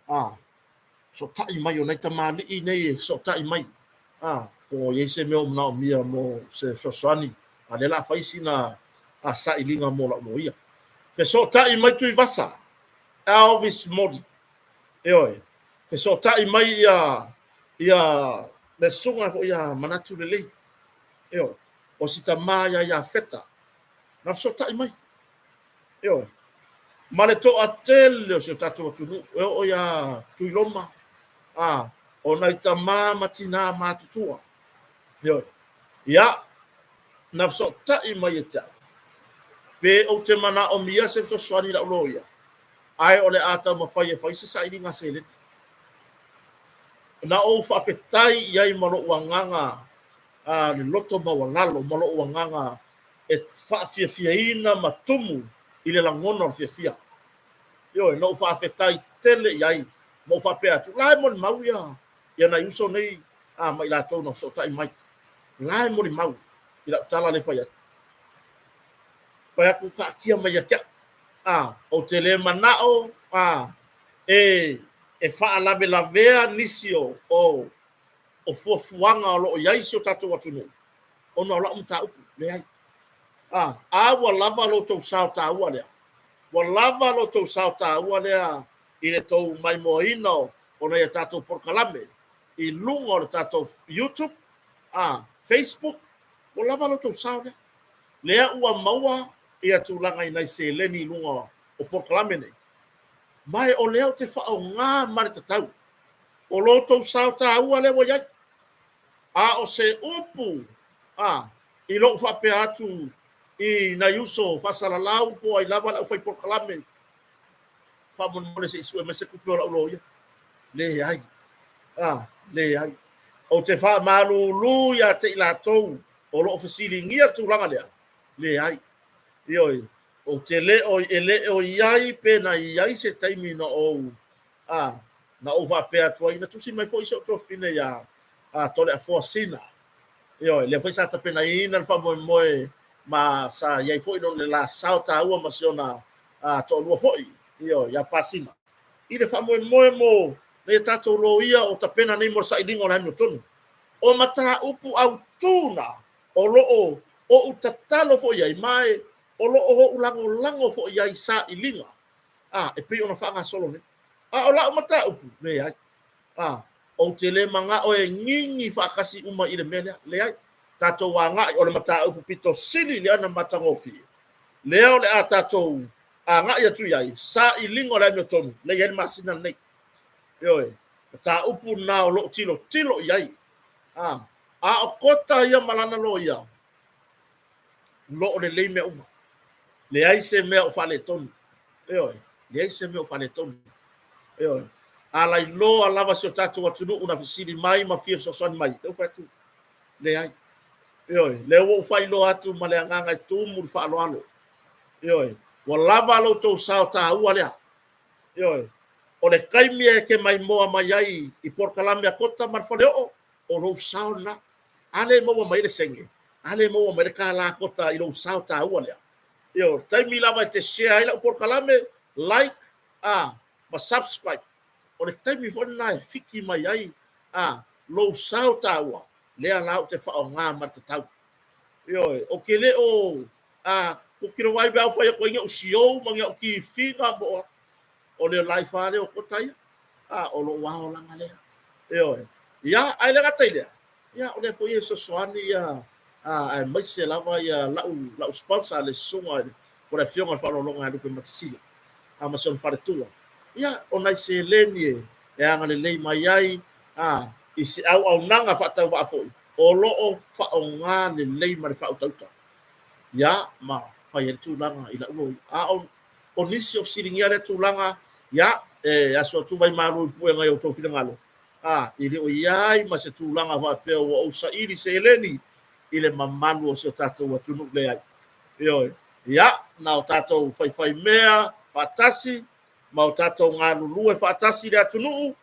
A, fesootai mai, o nai tamalii nei e fesootai mai, a, po o i ai se mea o manaomia mo se fesoasoani, a o lea o le a fai sina sailiga mo lau loia. Fesootai mai Tuivasa, Elvis Moli, ioe, fesootai mai ia, ia le susuga foi ia Manatu Lelei, ioe, o si tama ia Iafeta, na fesootai mai, ioe, ma le toatele o si o tatou atunuu e oo ia Tuiloma, a, o nai tama ma tinā matutua, ioe, ia, na fesootai mai ia te au, pe ou te manaomia se fesoasoani i lau loia, ae o le a taumafai e fai se sailiga seleni. Na ou faafetai i ai ma lou agaga a le loto maualalo ma lou agaga e faafiafiaina ma tumu i le lagona o le fiafia. Ioe, na ou faafetai tele i ai ma ou faapea atu, la e molimau ia, ia nai uso nei a ma i latou na fesootai mai. La e molimau i lau tala lea e fai atu. Fai atu, taatia mai ia te au. A, ou te le manao a, e, e faalavelavea nisi o, o, o fuafuaga o lo o i ai si o tatou atunuu ona o lau mataupu. Leai. A, a ua lava lo outou sao taua lea. Ua lava lo outou sao taua lea i le tou maimoaina o, o nai a tatou polokalame i luga o le tatou YouTube, a, Facebook, ua lava lo outou sao lea. Lea ua maua ia tulaga i nai seleni i luga o polokalame nei, ma e o lea ou te faaaoga ma le tatau. O lo outou sao taua lea ua i ai. A o se upu a, i lou faapea atu i nai uso faasalalau po o ai lava le aufai polokalame, faamolemole se i sue mai se tupe o lau loia. Leai. A, leai. Ou te faamalulu ia te i latou o lo o fesiligia le tulaga lea. Leai. Ioe, ou te le o, e le o i ai pe na i ai se taimi na ou, a, na ou faapea atu ai, na tusi mai foi si ou tuafafine iā, a, Toleafoa Sina. Ioe, lea foi sa tapenaina le faamoemoe ma sa i ai foi lona le la sao taua ma si ona, a, toalua foi, ioe, iā Pasina, i le faamoemoe mo nai a tatou loia o tapena nei mo le sailiga o le amiotonu. O mataupu autū na o lo o ou tatalo foi i ai, ma e o lo o ou lagolago foi i ai i sailiga. A, e pei ona faagasolo nei. A o lau mataupu, leai. A, ou te le manao e gigi faatasi uma i le mea lea. Leai. Tatou agai, o le mataupu pito sili lea ona matagofie, lea o le a tatou agai atu i ai, sailiga o le amiotonu, lea e i ai le masina lenei. Ioe, mataupu lena o lo o tilotilo i ai. A, a o Kota ia ma lana loia, o lo o lelei mea uma. Leai se mea o faaletonu. Ioe, leai se mea o faaletonu. Ioe. A lailoa lava si o tatou atunuu na fesili mai ma fia fesoasoani mai, lea ua fai atu, leai. Ioe, lea ua ou faailoa atu ma le agaga e tumu le faaaloalo. Ioe, ua lava lo outou sao taua lea. Ioe, o le taimi e te maimoa mai ai i polokalame a Kota ma le Faleoo, o lou sao lena. A lea e maua mai ai le sene, a lea e maua mai ai le $1 Kota i lou sao taua lea. Ioe, o le taimi lava e te share ai lau polokalame, like, a, ma subscribe, o le taimi foi lena e fiki mai ai a, lou sao taua, lea la ou te faaaoga ma le tatau. Ioe, ou te le o a, ou te iloa ai mea fai atu ai ni au siou ma ni au tifiga ma o, o le life lava lea o Kota ia. A, o lou aolaga lea. Ioe. Ia, ae le gata i lea, ia, o lea foi e fesoasoani ia, a, aemaise lava ia lau, lau sponsor le susuga i le, po o le Afioga i le Faaaloaloga ia Lupe Matasila, a, ma si ona faletua. Ia, o nai seleni e, e agalelei mai ai, a, i se auaunaga faatauvaa foi, o lo o faaaoga lelei ma le faautauta. Ia, ma fai ai le tulaga i lau loia. A o, o nisi o fesiligia lea tulaga, ia, e aso atu vai malu i puega i outou finagalo, a, e le o i ai ma se tulaga faapea ua ou saili seleni i le mamalu o si o tatou atunuu. Leai. Ioe. Ia, na o tatou faifaimea faatasi ma o tatou galulue faatasi i le atunuu,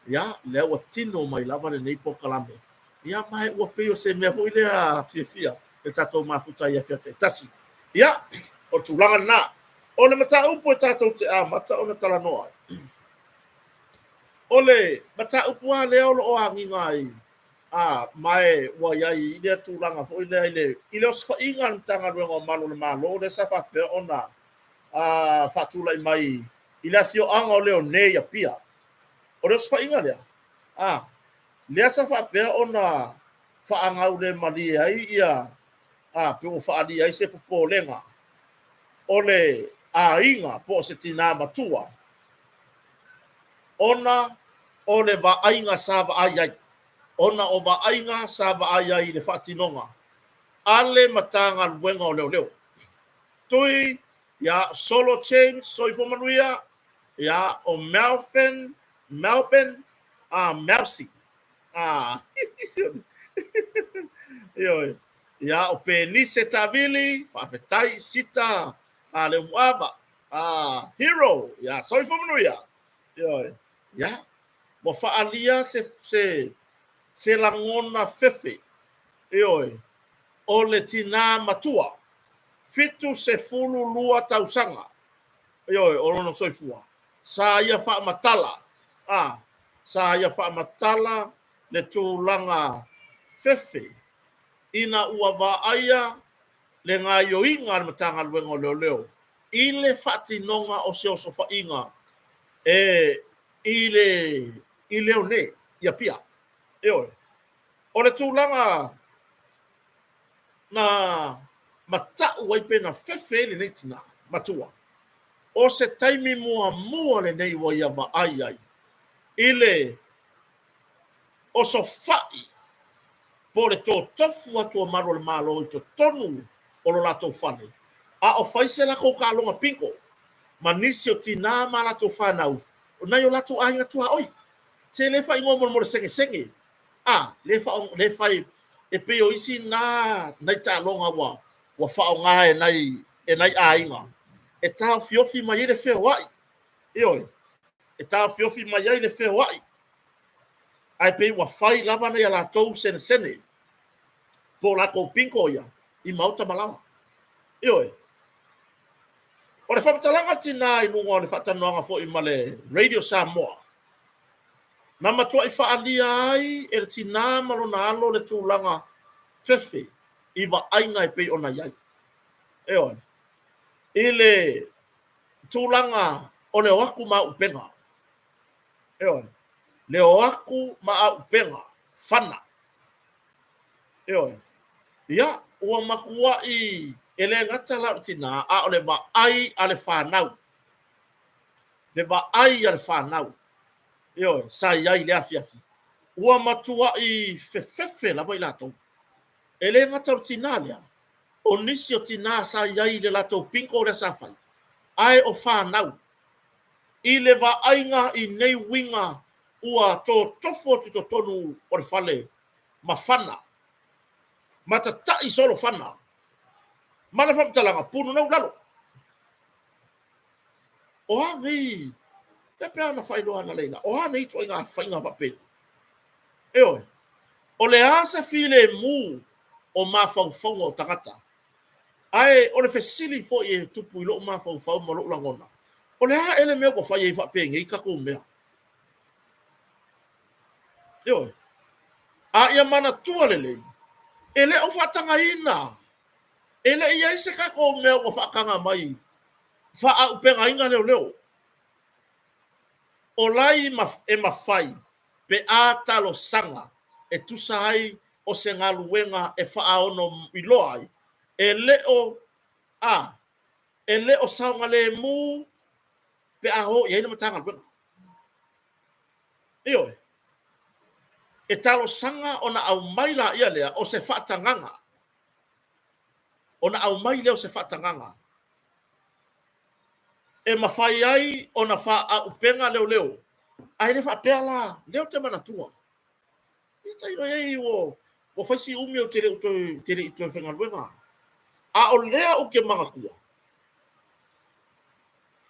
ia, lea ua tino mai lava lenei polokalame. Ia, ma ua pei o se mea foi lea fiafia le tatou mafuta i afiafi tasi. Ia, o le tulaga lena. O le mataupu e tatou te amata ona talanoa ai, o le mataupu lava lea o lo o agiga ai, a, ma e ua i ai i lea tulaga foi lea i le, i le osofaiga a le Matagaluega o Malu o le Malo lea sa faapea ona a, faatulai mai i le afioaga o Leone i Apia. O le osofaiga lea, a, lea sa faapea ona faagaulemalie ai ia, a, pe ua faaalia ai se popolega o le aiga po o se tinā matua ona o le vaaiga sa vaai ai, ona o vaaiga sa vaai ai i le faatinoga a le Matagaluega o Leoleo. Tui, ia, Solo James, soifua manuia, ia, o Melvin, Melbourne, a, Melsi, a, ioe, ia, o Penise Tavili, faafetai, Sita, a, Leumuava, a, Hero, ia, soifua manuia, ioe, ia, ua faaalia se, se, se lagona fefe, ioe, o le tinā matua, 72 tausaga, ioe, o lona soifua, sa ia faamatala, a, sa ia faamatala le tulaga fefe ina ua vaaia le gaoioiga a le Matagaluega o Leoleo i le faatinoga o se osofaiga e i le i Leone i Apia. Ioe. O le tulaga na mata'u ai pe na fefe ai lenei tinā matua, o se taimi muamua lenei ua ia vaai ai i le osofai po o le totofu atu o malu o le Malo i totonu o lo latou fale, a o fai se latou taaloga bingo ma nisi o tinā ma a latou fanau nai o latou aiga tuaoi. Se le faaigoa mo le segesege, a, le fa, le fai e pei o isi na nai taaloga ua ua faaaoga e nai e nai aiga e taofiofi mai ai le feoai. Ioe, e taofiofi mai ai le feoai, ae pei ua fai lava nai a latou senesene po o latou bingo ia i maota ma laoa. Ioe. O le faamatalaga a le tinā i luga o le faatalanoaga foi ma le Radio Samoa, na matuai faaalia ai e le tinā ma lona alo le tulaga fefe i vaaiga e pei ona i ai. Ioe. I le tulaga O le o atu ma auupega. Ioe. Le o atu ma auupega, fana. Ioe. Ia, ua matuai e le gata la o le tinā, a o le vaai a le fanau. Le vaai a le fanau. Ioe, sa i ai i le afiafi. Ua matuai fefefe lava i latou. E le gata o le tinā lea, o nisi o tinā sa i ai i le latou bingo lea sa fai, ae o fanau. I le vaaiga i nei uiga ua totofo atu i totonu o le fale ma fana, ma tata'i solo fana, ma le faamatalaga, Punonou i lalo. O a nei, e pei ona faailoa analeila, o a nei ituaiga faiga faapena? Ioe, o le a se filemu o mafaufauga o tagata? Ae o le fesili foi e tupu i lou mafaufau ma lou lagona, o le a ea le mea ua fai ai faapenei tatou mea? Ioe. A ia manatua lelei, e le o faatagaina, e le i i ai se tatou mea ua faataga mai faaaupegaina leoleo. O lai e mafai pe a talosaga e tusa ai o se galuega e faaono iloa ai, e le o a e le o saogalemu pe a o i ai le Matagaluega. Ioe. E talosaga ona aumai laia lea o se faatagaga, ona aumai lea o se faatagaga e mafai ai ona faaauupega leoleo, ae le faapea la, lea ou te manatua, ia tailo i ai ua fai si umi ou te le i toe faigaluega. A o lea ou te manatua,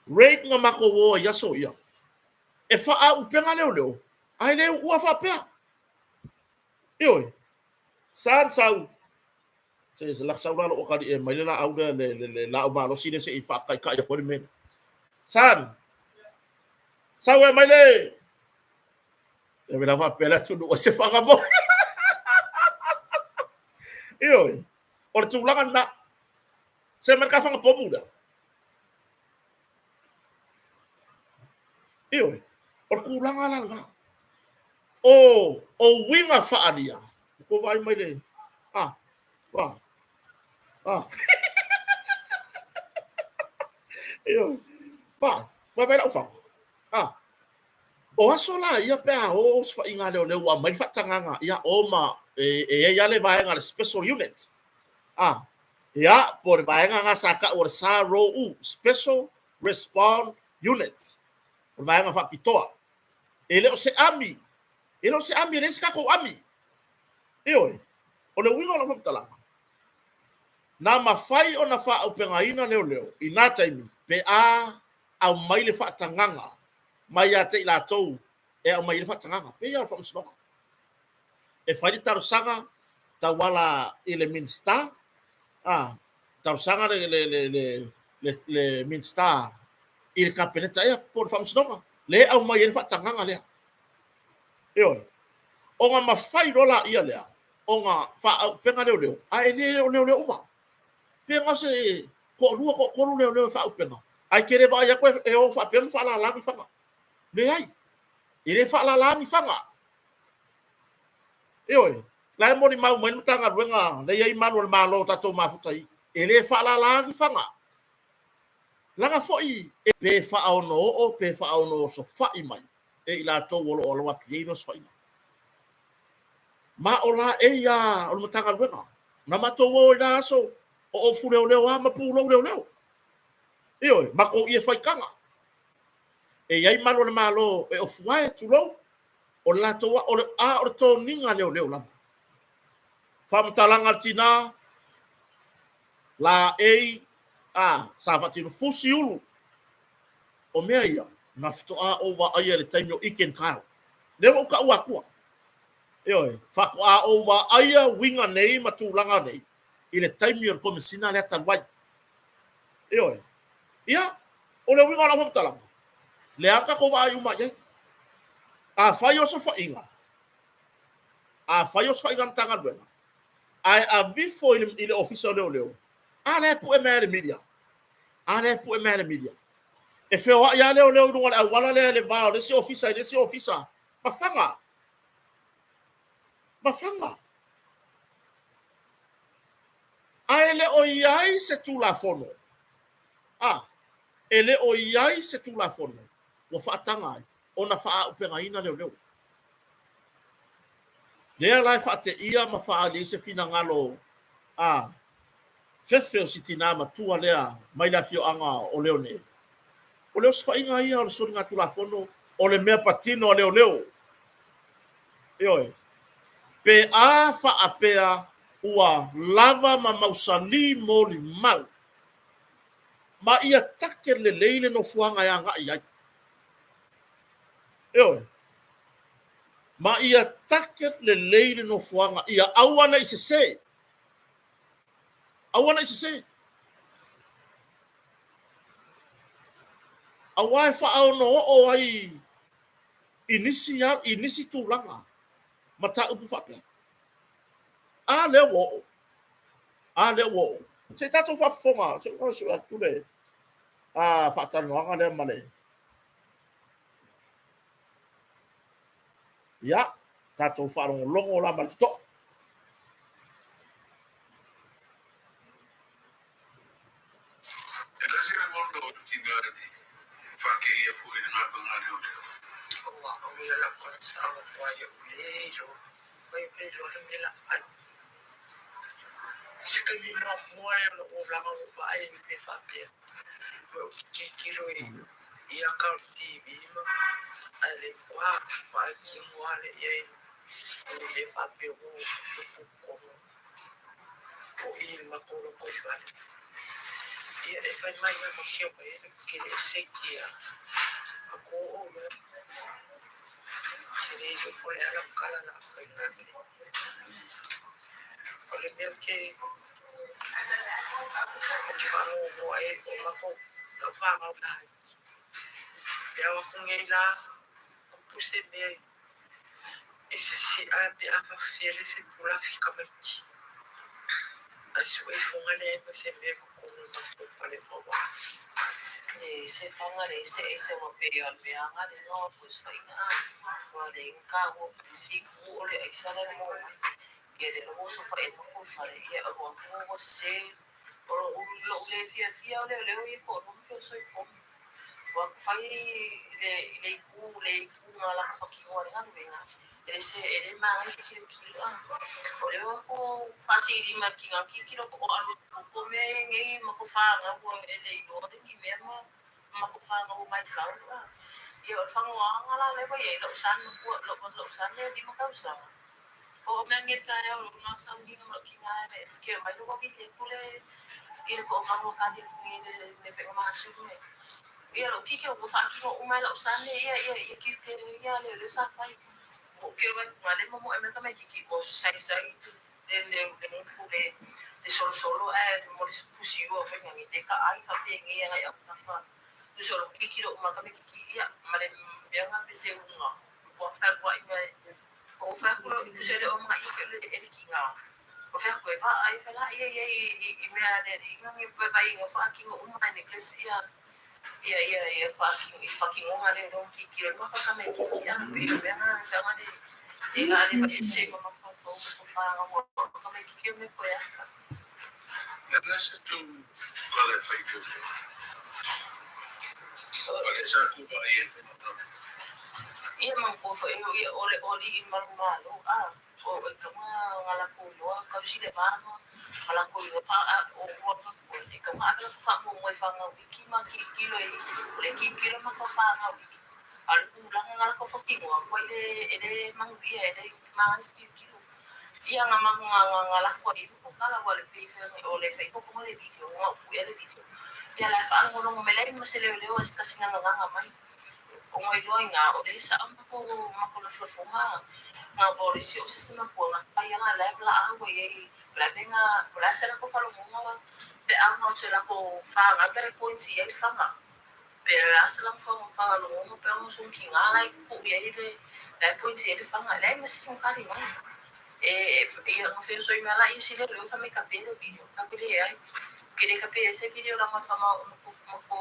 rate na matou o ai i aso ia, e faaauupega leoleo, ae le uua faapea. Ioe, sa sau, se lak sau la lou atalii e aumai le laau lea, le laau malosi lea se i faataitai atu ai le mea lea. Son, sau e aumai le... E la faapea le atunuu ai se faga moni. Ioe, o le tulaga lena. Se mai le ta faga pomu lea. Ioe, o le tulaga la lena. O, o uiga faaalia, ua vaai mai le, a, a, a. Ioe, pa, vaai lau faga. A, o aso la ia pe a o osofaiga a leoleo ua aumai le faatagaga, ia o ma, e i ai lava le vaega le special unit. A, ia, po o le vaega lena sa tau o le SROU, Special Response Unit, o le vaega faapitoa. E le o se ami, e le o se ami, e leai se tatou ami. Ioe, o le uiga o lau faamatalaga, na mafai ona faaaupegaina leoleo i na taimi pe a aumai le faatagaga mai ia te i latou e aumai ai le faatagaga, pei lava o le faamasinoga. E fai le talosaga tauala i le Minisita, a, talosaga le, le, le, le, le, le Minisita i le Kapeneta ea po o le Faamasinoga, lea e aumai ai le faatagaga lea. Ioe. Ona mafai loa laia lea ona faaauupega leoleo, ae le o leoleo uma. Pe na o se toalua, toatolu leoleo e faaauupega, ae te le vaai atu e o faapea ma faalala ni faga. Leai, e le faalala ni faga. Ioe, la e molimau mai le Matagaluega lea e i ai malu o le Malo o tatou mafuta i, e le faalala ni faga. Leaga foi e pe faaono-oo pe faaono-osofai mai e i latou o lo o alo atu i ai le osofaiga. Ma o laei a o le Matagaluega. Na matou o i la aso o ofu leoleo a ma pulou leoleo. Ioe, matou ie faitaga. E i ai malu o le Malo e ofu ae, tulou, o le latou a, o le, a o le toniga leoleo lava. Faamatalaga a le tina, laei, a, sa faatino, fusi ulu. O mea ia, na faatoa ou vaaia i le taimi o Ike and Kyle. Lea ua ou taua atua. Ioe, faatoa ou vaaia uiga nei ma tulaga nei i le taimi o le Komesina lea talu ai. Ioe. Ia, o le uiga o lau faamatalaga, lea tatou vaai uma i ai. Afai osofaiga, afai osofaiga a le Matagaluega, ae aveifo i le Ofisa o Leoleo, a lea e pue mai lava e le media. A lea e pue mai lava e le media. E feoai lava leoleo i luga o le auala lea i le va o le isi ofisa i le isi ofisa ma faga. Ma faga. Ae le o i ai se Tulafono, a, e le o i ai se Tulafono ua faataga ai ona faaaupegaina leoleo. Lea la e faateia ma faaali ai se finagalo a fefe o si tinā matua lea mai le afioaga o Leone. O le osofaiga ia o le soligatulafono o le mea patino a leoleo. Ioe. Pe a faapea ua lava ma mausali molimau ma ia take lelei le nofoaga e agai i ai. Ioe. Ma ia take lelei le nofoaga ia aua ne i sese. Aua ne i sese. Aua e faaonooo ai i nisi, i nisi tulaga mataupu faapea. A lea ua oo. A lea ua oo. Se i tatou faafofoga, se i sue atu le faatalanoaga lea ma le Ia, tatou faalogologo la ma le totoa. Se taimi muamua lea o lou olaga ua ou vaai ai i mea faapea. Ou te tilotilo i aka o le TV ma ae le matua vaai tino lava i ai i ni mea faapea ua tupu i totonu o i le matou lotoifale. Ia e fai mai ma keu mai ai le tele o seki a aku oo i luga. Ke le iloa po o le a lau tala o le a fai nei. O le mea ou te ou te faanoanoa ai o matou lau fanau laiti. E ao atu nei la tupu se mea i se si'a pe a faafefea le se pulafi tamaiti. Ae sue ifoga leai ma se mea i totonu o matou fale maua. Le se fanga le se ese ua pe o le meaga le no ko sfaina a ua le ka ua si ku o le aisa le mo ia le lo so fa e mo ko fale ia o ua ku ua se o lo u lo le fia fia o le le o i ko no fia so i ko ua fai le le ku le ku nga la fa ki ua le galuega e le se e le magai se kilo kilo a o le o ko faasili ma ki nga ki kilo o alu ko me ngei ma ko fa nga ua e le iloa le ni mea ma ma ko fa nga ua mai kau a ia o le fagoaga la le ua iai lou sa na pua lou sa le lima tausaga o mea nge taeao lou na sauniga ma lou tiga e ke mai lo wavili aku le i le to'amalu a kali aku i le le fe'ega masulu e ia lou kike ua fa'atino uma e la'u sa ne ia ia ia kike ia le le sa fai o ke mai ma le momo e me ka mai kiki o sai sai le le le ngupu le le solosolo ae mo le pusi ua fai ngi te ka ai fa pe ngi ngai au ka fa tu solo kiki lo ma ka me kiki ia ma le mea nga pe se unga ua fa ua i mai o fa ku i se le o ma i ke le e ki nga o fa ku e va ai fa la ia ia i i mea le i ngi pe vai nga fa ki ngo uma ne ia ia ia ia fa ki i fa ki ngo le ro ki ki le ma fa ka me ki ki a pe mea nga fa nga le e la le e se ma ma fa fa o fa nga mo ka me ki ki me ko ya. Nasa tu kala fai ko. Wale sa ku ba e fa na. Ia ma ko fa ia o le oli i malu malo a o e ka ma ngala ko loa ka si le va ma ngala ko loa pa a o ua pa ko e ka ma ala ko fa mo mo fa nga wiki ma ki kilo e le ki kilo ma ko fa nga wiki al ku la ngala ko fa ki mo ko ile ele mang bia ele ma si kilo ia nga ma nga nga nga la fo i ko kala wa le pe fe o le fe ko ko le video nga ku ele video ia la fa ngo ngo mele ma se le le o sta singa nga nga mai o ngoi loa nga o le sa ma ko ma ko la flafonga nga o le si o se ma ko nga pa ya la la a wa ye la me nga la se la ko fa lo nga wa pe a nga se la ko fa nga pe ko nti ye fa nga pe la se la fa fa lo nga pe ngo so ki nga la ko ye le la ko nti ye fa nga la me se ka ri nga e e nga fe so ina la i si le le fa me ka pe le video fa pe le ai ke le ka pe se video la ma fa ma ko ma ko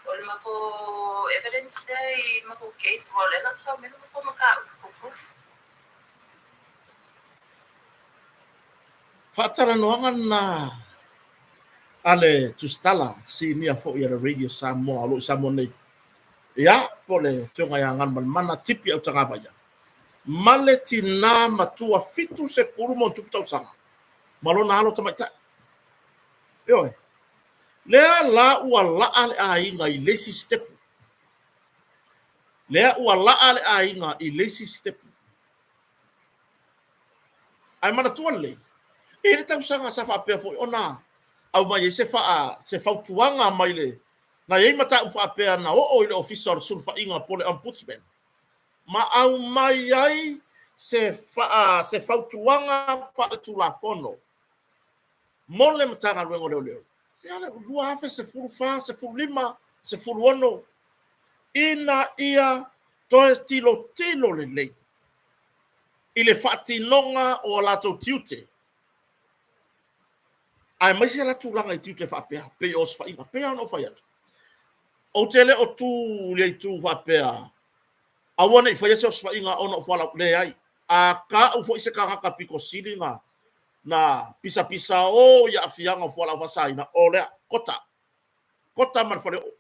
O le matou evidence lea i le matou case aua o lea na sau mai le matou mataupu pupulu. Faatalanoaga lena a le Tusitala, sinia foi a le Radio Samoa o lo o i Samoa nei. Ia, po o le Afioga ia Galumalemana Tipi Autagavaia, ma le tina matua 70+ tausaga ma lona alo tamaitai. Ioe. Lea la ua laa le aiga i le isi sitepu. Lea ua laa le aiga i le isi sitepu. Ae manatua lelei, e i ai le tausaga sa faapea foi ona aumai ai se faa, se fautuaga mai le, na i ai mataupu faapea na oo i le Ofisa o le Sulufaiga po o le Ombudsman, ma aumai ai se faa, se fautuaga faaletulafono mo le Matagaluega o Leoleo, ia le 2014, 15, 16, ina ia toe tilotilo lelei i le faatinoga o a latou tiute, aemaise la tulaga i tiute faapea, pei o osofaiga. Pei lava ona ou fai atu, ou te le o tu i le itu faapea, aua ne i faia se osofaiga ona o fualaau. Leai. A tau foi se tagata pito sili na na pisapisao i aafiaga o fualaau faasaina, o lea, kota. Kota ma le faleoo.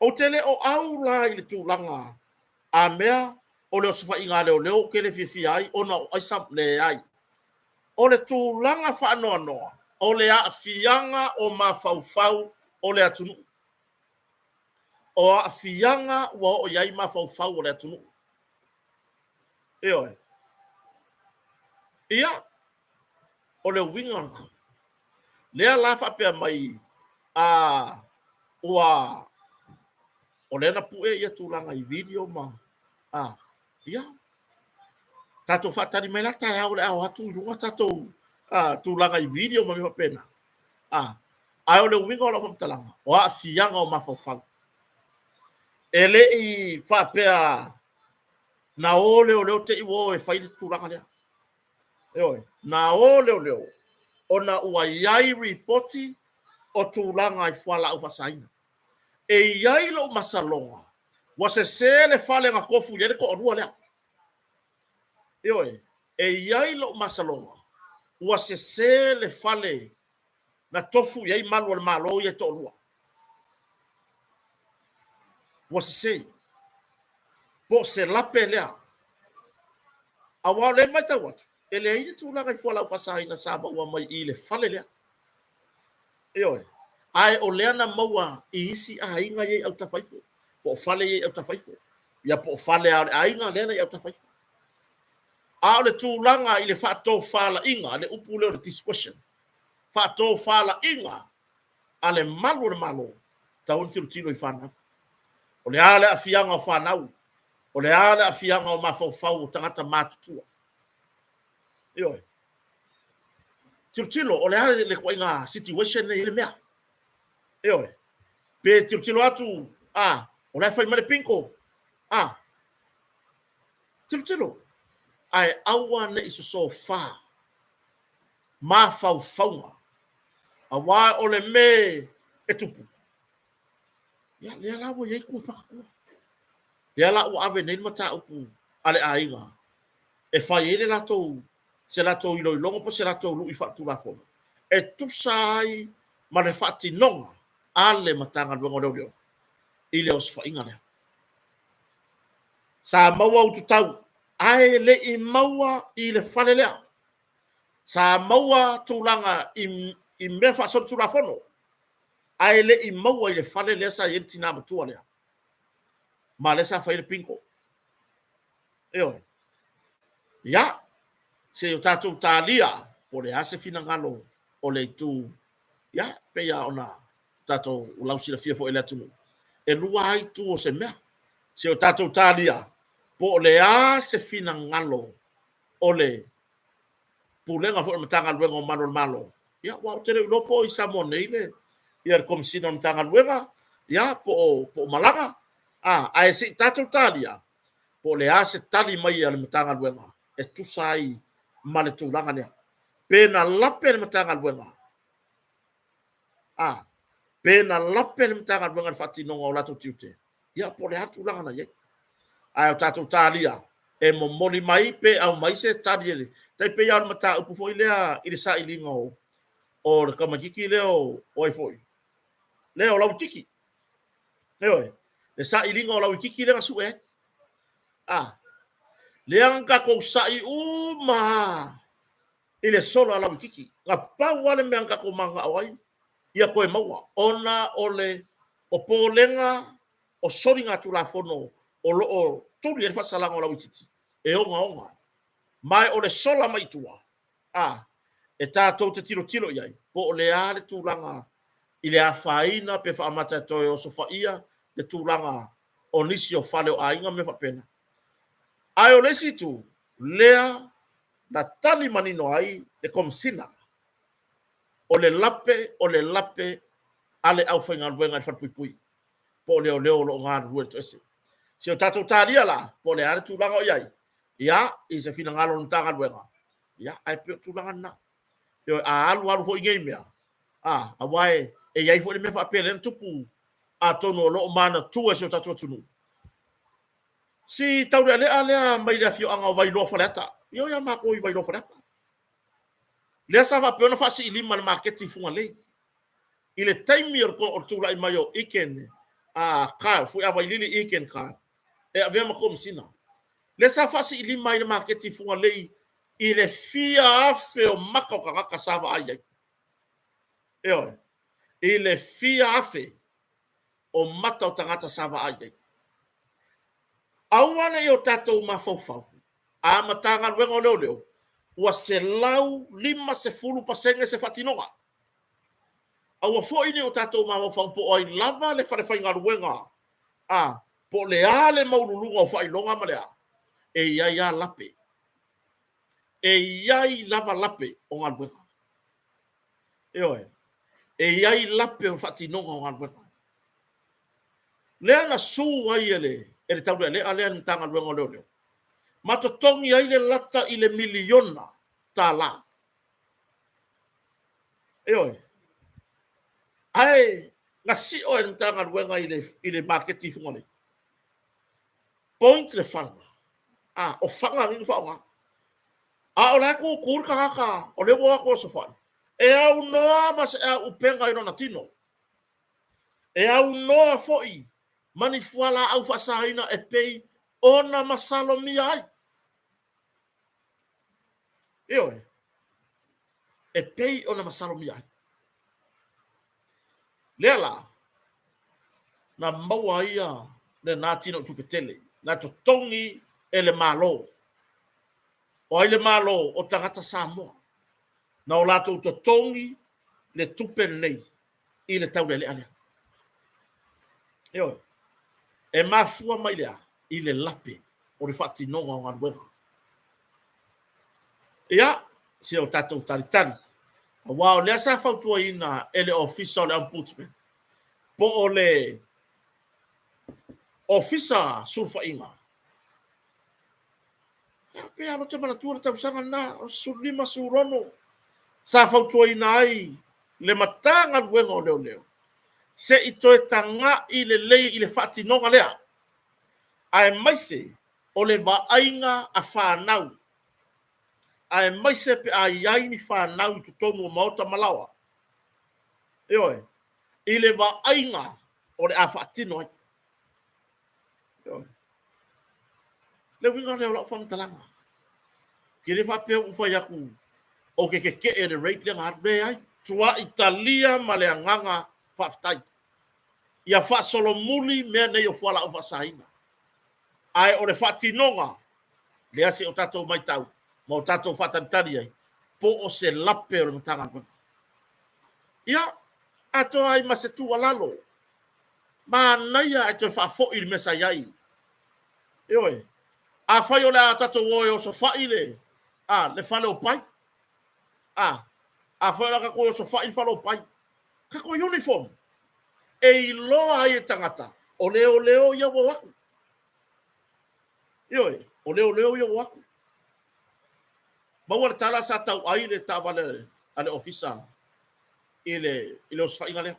Ou te le o au la i le tulaga a mea o le osofaiga a leoleo ou te le fiafia ai ona o aisa, leai. O le tulaga faanoanoa, o le aafiaga o mafaufau o le atunuu. O aafiaga ua oo i ai mafaufau o le atunuu. Ioe. Ia, o le uiga lena. Lea la faapea mai a ua o lea na pue ia tulaga i video ma a ia tatou faatali mai la taeao o le a o atu i luga tatou tulaga i video ma mea faapena. A ae o le uiga o lau faamatalaga, o aafiaga o mafaufau. E le i faapea na o leoleo te i ua o e fai le tulaga lea. Ioe, na o leoleo ona ua i ai ripoti o tulaga i fualaau faasaina. E i ai lou masaloga ua sese le fale na tofu i ai le toalua lea. Ioe, e i ai lou masaloga ua sese le fale na tofu i ai malu o le Malo ia e toalua. Ua sese. Po o se lape lea. Aua o lea e matau atu, e leai ni tulaga i fualaau faasaina sa maua mai i le fale lea. Ioe. Ae o lea na maua i isi aiga ia i autafa ifo, po o fale ia i autafa ifo, ia po o fale lava o le aiga lea na i autafa ifo. A o le tulaga i le faatofalaiga, le upu lea o le discretion, faatofalaiga a le malu o le Malo, e tatau ona tilotilo i fanau. O le a le aafiaga o fanau? O le a le aafiaga o mafaufau o tagata matutua? Ioe. Tilotilo, o le a le ituaiga situation lea e i ai le mea? Ioe. Pe tilotilo atu, a, o la e fai mai le bingo, a, tilotilo, ae aua ne i sosofa mafaufauga, aua o le mea e tupu, ia, lea la ua i ai tua pakatua. Lea la ua ave nei le mataupu a le aiga e fai ai le latou, se latou iloiloga po o se latou lui faaletulafono e tusa ai ma le faatinoga a le Matagaluega o Leoleo i le osofaiga lea. Sa maua ututau ae le i maua i le fale lea. Sa maua tulaga i, i mea faasolitulafono ae le i maua i le fale lea sa i ai le tina matua lea. Ma lea sa fai ai le bingo. Ioe. Ia, se i o tatou talia po o le a se finagalo o le itu, ia, pei lava ona tatou lausilafia foi e le atunuu, e lua lava itu o se mea. Se i o tatou talia po o le a se finagalo o le Pulega foi o le Matagaluega o Malu o le Malo, ia, aua ou te le o iloa po o i Samoa nei le, ia le Komesina o le Matagaluega, ia, po o, po o malaga, a, ae se i tatou talia po o le a se tali mai a le Matagaluega e tusa ai ma le tulaga lea. Pe na lape le Matagaluega, a, Pe na lape le Matagaluega i le faatinoga o latou tiute, ia po o le a le tulaga na i ai. Ae o tatou talia e momoli mai pe aumai se tali e le tai pei lava o le mataupu foi lea i le sailiga o le tamaititi lea o ai foi lea o Lauititi. Ioe, le sailiga o Lauititi lea na sue ai. A lea na tatou sai uma lava i le sola a Lauititi. Na pau lava le mea na tatou mananao ai ia toe maua ona o le popolega o soligatulafono o lo o tuli ai le faasalaga o Lauititi e ogaoga. Ma o le sola mai tua a e tatou te tilotilo i ai po o le a le tulaga i le afaina pe faamata e toe osofaia le tulaga o nisi o fale o aiga ma mea faapena. Ae o le isi itu lea na tali manino ai le Komesina, o le lape o le lape a le aufaigaluega i le falepuipui po o leoleo o lo o galulue toese. Se o tatou talia la, po o le a le tulaga o i ai, ia, i se finagalo o le Matagaluega, ia, ae pei o le tulaga lena. Ioe, a alu alu foi nei mea, a, aua e i ai foi le mea faapea lea na tupu, atonu o lo o manatua e si o tatou atunuu, si taulealea lea mai le afioaga o Vailoa Faleata, e o ia matou i Vailoa Faleata, lea sa faapea ona faasiilima i le maketi i Fugalei i le taimi o le tulai mai o Eken Kyle, Fuiavailili Eken Kyle, e avea ma Komesina, lea sa faasiilima ai le maketi i Fugalei i le fia afe o maka o tagata sa vaai ai. Ioe, i le fia afe o mata o tagata sa vaai ai. Aua ne i o tatou mafaufau a Matagaluega o Leoleo ua 150% se faatinoga. Aua foi ne i o tatou mafaufau po o ai lava le falefaigaluega a po o le a le maualuluga o faailoga ma le a, e i ai lava lape. E i ai lava lape o galuega. Ioe. E i ai lape o le faatinoga o galuega. Lea na su ai e le taulealea lea le Matagaluega o Leoleo ma totogi ai le lata i le miliona tala. Ioe. Ae na sio e le Matagaluega i le maketi i Fugalei. Point le fana. A, o fana nei na faaaoga. A o la e tutu le tagata o lea ua o atu e osofai, e aunoa ma se auupega i lona tino. E aunoa foi ma ni fualaau faasaina e pei ona masalomia ai. Ioe, e pei ona masalomia ai. Lea la, na maua ai lena tino i tupe tele, na totogi e le Malo. O ai le Malo? O tagata Samoa. Na o latou totogi le tupe lenei i le taulealea lea. Ioe. E mafua mai le a? I le lape o le faatinoga o galuega. Ia, se o tatou talitali, aua o lea sa fautuaina e le Ofisa o le Ombudsman, po o le Ofisa Sulufaiga, pe a ou te manatua le tausaga lena, o le 15, 16, sa fautuaina ai le Matagaluega o Leoleo, se i toe tagai lelei i le faatinoga lea, aemaise o le vaaiga a fanau, aemaise pe a i ai ni fanau i totonu o maota ma laoa, ioe, i le vaaiga o le a faatino ai. Ioe. Le uiga lea o lau faamatalaga. Ke le faapea ua fai atu ou te tetee le rate lea na alu. Leai. Tuai talia ma le agaga faafetai. Ia faasolomuli mea nei o fualaau faasaina. Ae o le faatinoga lea se i o tatou matau ma o tatou faatalitali ai, po o se lape o le Matagaluega. Ia, atoa ai ma se tuualalo, manaia ae toe faafoi i le mea sa i ai. Ioe, afai o le a tatou o e osofai le, a, le fale o pai, a, afai o le a tatou o e osofai le fale o pai, tatou uniform, e iloa ai e tagata, o leoleo ia ua o atu. Ioe, o leoleo ia ua o atu. Maua le tala sa tauai le taavale a le ofisa i le osofaiga lea.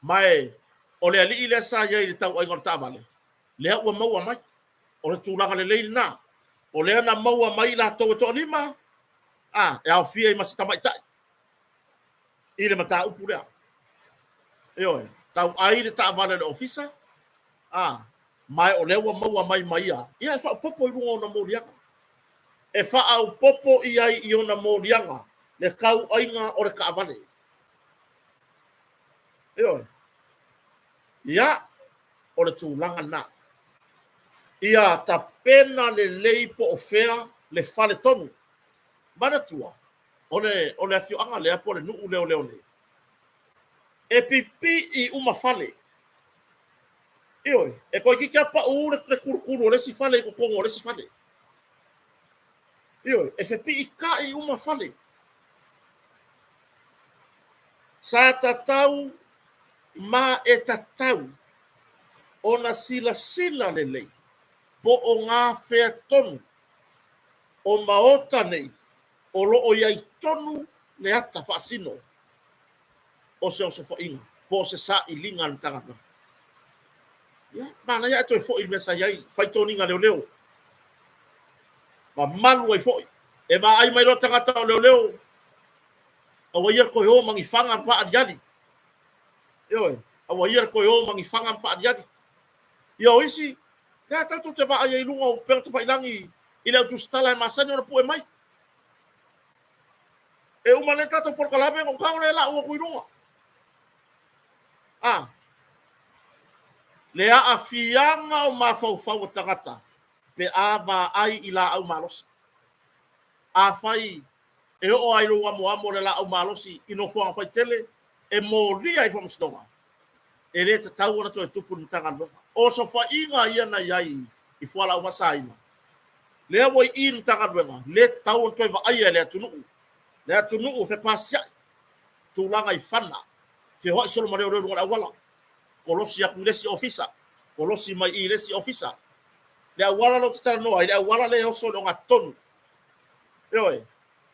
Ma e, o le alii lea sa i ai i le tauaiga o le taavale, lea ua maua mai. O le tulaga lelei lena. O lea na maua mai i latou e toalima, a, e aofia ai ma se tamaitai i le mataupu lea. Ioe, tauai le taavale a le ofisa, a, ma e o lea ua maua mai ma ia, ia e faaopoopo i luga o ona moliaga. E faaopoopo i ai i ona moliaga le tauaiga o le taavale. Ioe. Ia, o le tulaga lena. Ia tapena lelei po o fea le fale tonu. Manatua, o le, o le afioaga lea po o le nuu lea o Leone, e pipii uma fale. Ioe, e toeitiiti lava pau le, le kulukulu o le isi fale i totonu o le isi fale. Ioe, e fepiitai uma fale. Sa tatau ma e tatau ona silasila lelei po o gafea tonu o maota nei o lo o i ai tonu le ata faasino o se osofaiga po o se sailiga a le Matagaluega. Ia, manaia ae toe foi i le mea sa i ai, fai toniga leoleo. Mamalu ai foi. E vaai mai loa tagata o leoleo, aua ia le toe o ma ni faga ma faaaliali. Ioe, aua ia le toe o ma ni faga ma faaaliali. Ia o isi, lea tatou te vaai ai i luga o upega tafailagi i le au tusitala e masani ona pue mai. E uma nei le tatou polokalame ona ou tago lea e lau atu i luga. A, le aafiaga o mafaufau o tagata pe a vaai i laau malosi. Afai e oo lava i lou amoamo le laau malosi i nofoaga faitele e molia ai le faamasinoga, e le tatau ona toe tupu i le Matagaluega. O osofaiga ia na i ai i fualaau faasaina, lea ua i i le Matagaluega, le tatau ona toe vaaia e le atunuu. Le atunuu e fepasiai tulaga i fana, feoai solo ma leoleo i luga o le auala, kolosi atu i le isi ofisa, kolosi mai i i le isi ofisa. Le auala lea ou te talanoa ai, le auala lea e oso i le ogatotonu. Ioe,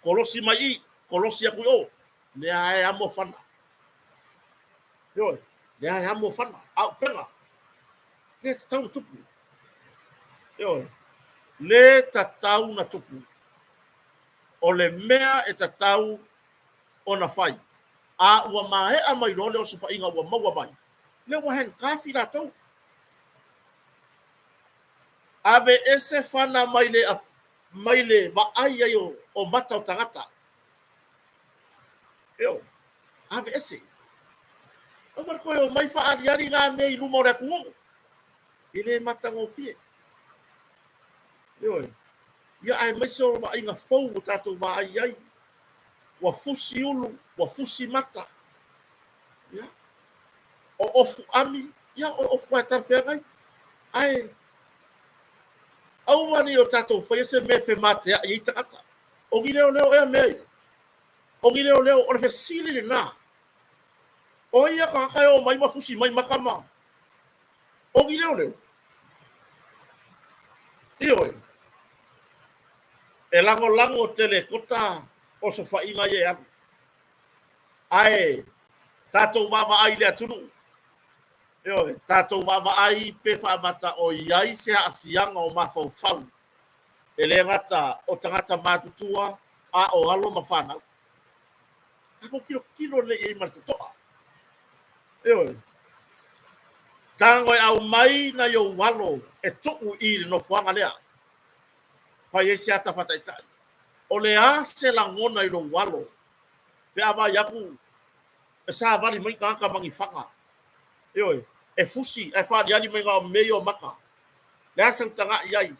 kolosi mai i, kolosi atu i o, lea e amo fana. Ioe, lea e amo fana, auupega. Le tatau na tupu. Ioe, le tatau na tupu. O le mea e tatau ona fai, a ua maea mai loa le osofaiga ua maua mai, lea ua handcuff latou. Aveese fana mai le mai le vaai ai o mata o tagata. Ioe, aveese. Aua le toe omai faaaliali na mea i luma o le atunuu. E le matagofie. Ioe. Ia aemaise o vaaiga fou ua tatou vaai i ai. Ua fusi ulu, ua fusi mata. Ia. O ofu ami, ia o ofu lava e talafeagai. Ae aua ne i o tatou faia se mea e femateai ai tagata. O ni leoleo ea mea ia? O ni leoleo, o le fesili lena. O ai ia tagata e o mai ma fusi mai mata ma... O ni leoleo? Ioe. E lagolago tele e Kota osofaiga ia e alu. Ae tatou vaavaai i le atunuu. Ioe, tatou vaavaai pe faamata o i ai se aafiaga o mafaufau e le gata o tagata matutua a o alo ma fanau. Tatou tilotilo lelei i ai ma le totoa. Ioe. Tago e aumai nai ou alo e tuu i le nofoaga lea. Fai ai se ata faataitai. O le a se lagona i lou alo pe a vaai atu e savali mai tagata ma ni faga. Ioe, e fusi ae faaliali mai na o mea ia o maka. Le a sau tagai i ai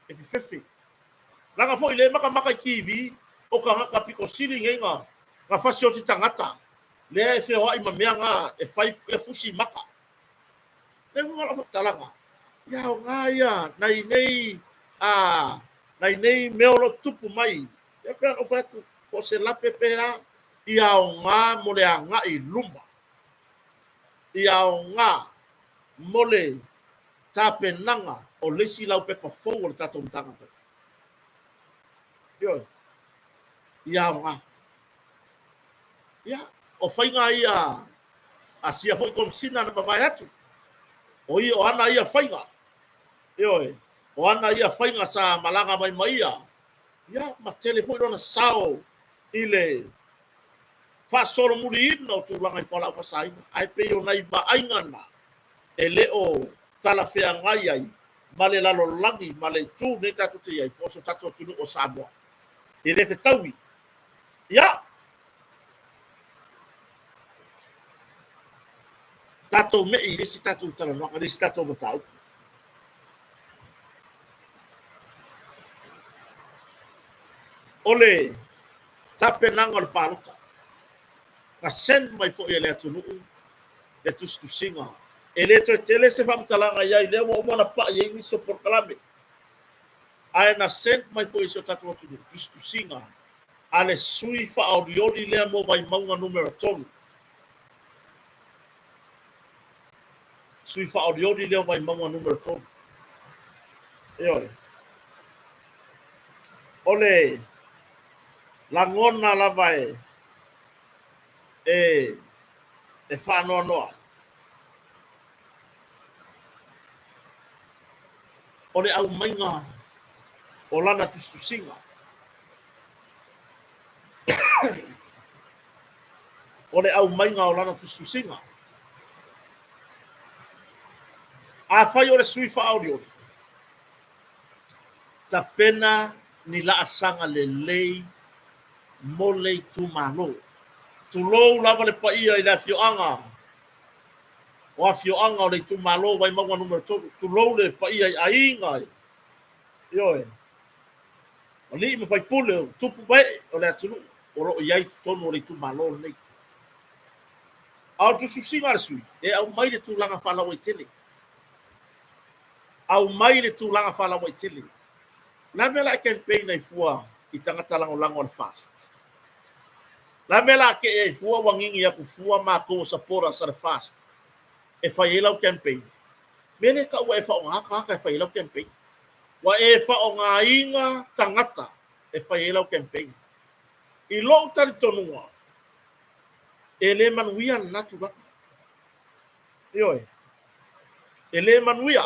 e fefefe. Leaga foi le makamaka i TV o tagata pito sili nei na na fasioti tagata lea e feoai ma mea na e fai e fusi maka. Le uiga o lau faamatalaga, ia aoga ia nai nei a nai nei mea o lo o tutupu mai. Ia pei ona ou fai atu, po o se lape pe a, ia aoga mo le agai i luma. Ia aoga mo le tapenaga o le isi laupepa fou o le tatou Matagaluega. Ioe, ia aoga. Ia, o faiga ia Asia foi Komesina na mavae atu, o ia o ana ia faiga, ioe, o ana ia faiga sa malaga mai ma ia, ia, ma tele foi lona sao i le faasolomuliina o tulaga i fualaau faasaina, ae pei o nai vaaiga na e le o talafeagai ai ma le lalolagi ma le itu nei tatou te i ai po o so tatou atunuu o Samoa. E le fetaui. Ia, tatou me'i i le isi tatou talanoaga, i le isi tatou mataupu. O le tapenaga o le palota, na send mai foi e le atunuu le tusitusiga. E le toe tele se faamatalaga i ai, lea ua uma ona pai i ai nisi o polokalame, ae na send mai foi e si o tatou atunuu tusitusiga a le sui faaolioli lea mo Vaimauga numera 3. Sui faaolioli lea o Vaimauga numera 3. Ioe. O le lagona lava e e e faanoanoa ai, o le aumaiga o lana tusitusiga. O le aumaiga o lana tusitusiga. Afai o le sui faaolioli, tapena ni laasaga lelei mo le itumalo. Tulou lava le paia i le afioaga o afioaga o le itumalo Vaimauga Nu.3, tulou le paia i aiga, ioe, alii ma faipule o tupu ma ee o le atunuu o lo o i ai i totonu o le itumalo lenei. A o le tusitusiga a le sui, e aumai le tulaga faalauaitele. Aumai le tulaga faalauaitele. O le a le mea o le a e campaign ai fua i tagata lagolago a le FAST? O le a le mea o le a tee ai fua ua gigi atu fua matou o supporters a le FAST e fai ai lau campaign? Mea lea e tau ua e faaaoga tagata e fai ai lau campaign. Ua e faaaogaina tagata e fai ai lau campaign. I lou talitonuga, e le manuia lena tulaga. Ioe. E le manuia.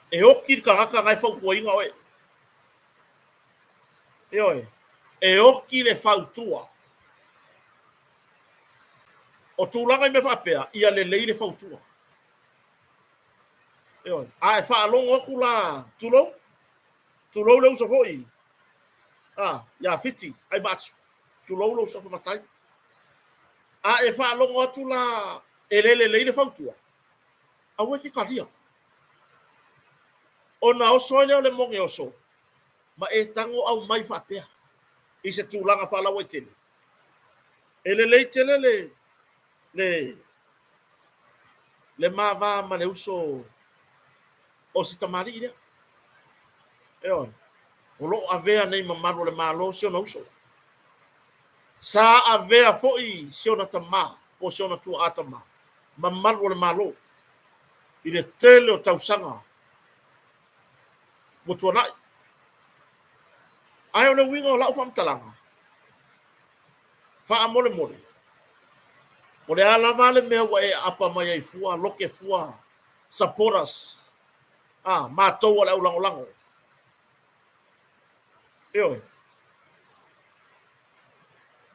E oti le tagata na e fautuaina oe. Ioe. E oti le fautua. O tulaga i mea faapea, ia lelei le fautua. Ioe. A e faalogo atu la, tulou, tulou le uso foi, a, ia Fiti, Aimaatu, tulou lou uso matai. A e faalogo atu la e le lelei le fautua, aua e te talia. Ona oso ai lea o le moge oso, ma e tago aumai faapea i se tulaga faalauaitele. E lelei tele le, le, le ma va ma le uso o si tamalii lea. Ioe. O lo o avea nei mamalu o le Malo si ona uso. Sa avea foi si ona tama po o si ona tuaa tama mamalu o le Malo i le tele o tausaga ua tuanai. Ae o le uiga o lau faamatalaga, faamolemole, o le a lava le mea ua e aapa mai ai fua, loke fua, supporters, a, matou o le au lagolago. Ioe.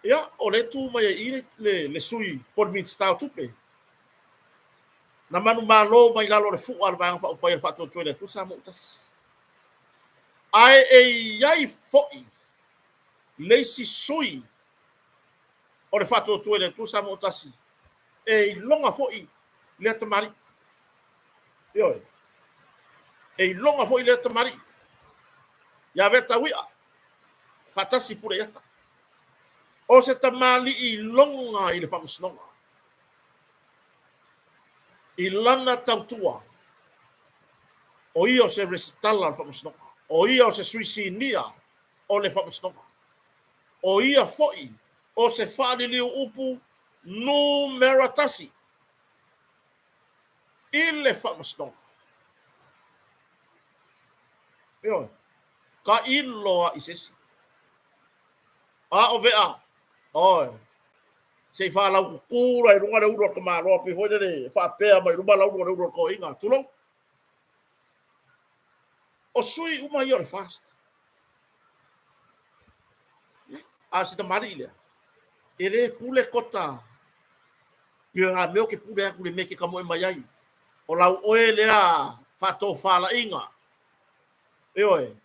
Ia, o lea e tu mai ai i i le, le sui po o le Minisita o Tupe. Na manumalo mai lalo o le fua a le Vaega Faaupufai a le Faatuatua i le Atua Samoa ua Tasi. Ae e i ai foi le isi sui o le Faatuatua i le Atua Samoa ua Tasi e iloga foi lea tamalii. Ioe. E iloga foi lea tamalii. Ia Veta Uia, faatasi pule iata. O se tamalii iloga i le faamasinoga. I lana tautua, o ia o se resitala o le faamasinoga. O ia o se sui sinia o le faamasinoga. O ia foi o se faaliliu upu numera tasi i le faamasinoga. Ioe. Tailo lava i se isi. A o Vea, oe. Se i faalaututu la i luga le ulu o le tamaloa, pei foi lele e faapea mai luma laulu o le ulu o le toeaina, tulou. O sui uma ia o le FAST. A o si tamalii lea, e le pule kota pe a mea o ke pule atu le mea ke tamoe mai ai. O lau oe lea faatofalaiga. Ioe,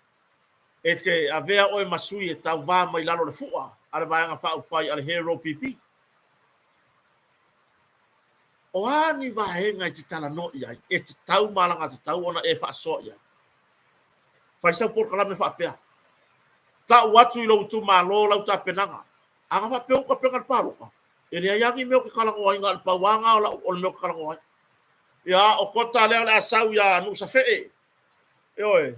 e te avea oe ma sui e tauvā mai lalo o le fua a le Vaega Faaupufai a le HRPP. O a ni vaega e te talanoa i ai, e tatau ma alagatatau ona e faasoa i ai? Fai sau polokalame faapea. Tau atu i lou itumalo lau tapenaga. A na faapea ua tapena le palota, e leai lava ni mea ou te talanoa ai, na o le pau lava lena o le mea ou te talanoa ai. Ia, o Kota lea o le a sau ia Nuusafee. Ioe,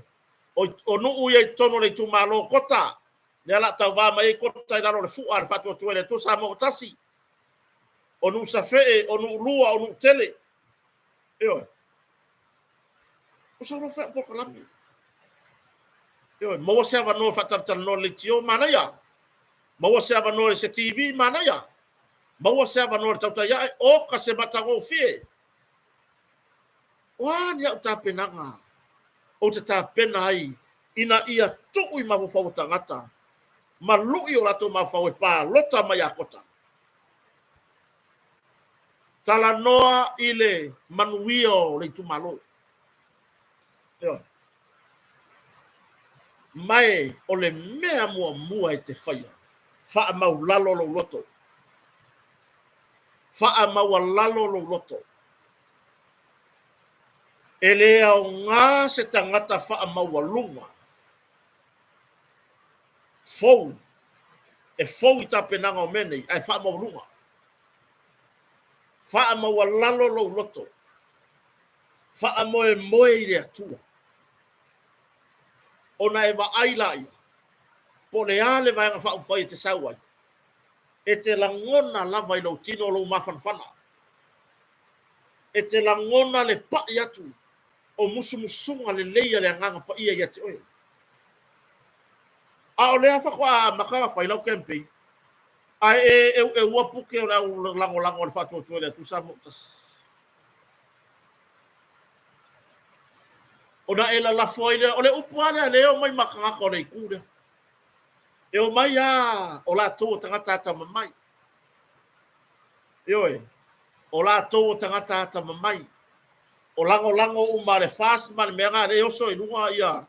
o nuu ia i totonu o le itumalo o Kota, lea o le a tauva mai ai Kota i lalo o le fua a le Faatuatua i le Atua Samoa ua Tasi. O Nuusafee, o Nuulua, o Nuutele. Ioe. O sau loa fai au polokalame. Ioe, maua se avanoa e faatalatalanoa i le leitio, manaia. Maua se avanoa i se TV, manaia. Maua se avanoa i le tautai ae, oka se matagofie. O a ni au tapenaga ou te tapena ai ina ia tuu i mafaufau o tagata ma lu'i o latou mafaufau e palota mai ia Kota? Talanoa i le manuia o le itumalo. Ioe. Ma e o le mea muamua e te faia, faamaulalo lou loto. Faamaualalo lou loto. E le aoga se tagata faamaualuga fou e fou i tapenaga o mea nei, ae faamaualuga. Faamaualalo lou loto. Faamoemoe i le Atua. Ona e vaai laia, po o le a le Vaega Faaupufai e te sau ai, e te lagona lava i lou tino lou mafanafana. E te lagona le pai atu o musumusuga lelei a le Agaga Paia ia te oe. A o lea faatoa amata ona fai lau campaign, ae e eueua puke o le au lagolago a le Faatuatua i le Atua Samoa ua Tasi. Ona e lalafo ai lea, o le upu lava lea, lea e omai ma tagata o le itu lea. E omai lava o latou o tagata atamamai. Ioe, o latou o tagata atamamai. O lagolago uma a le FAST ma le mea lena, lea e oso i luga ia,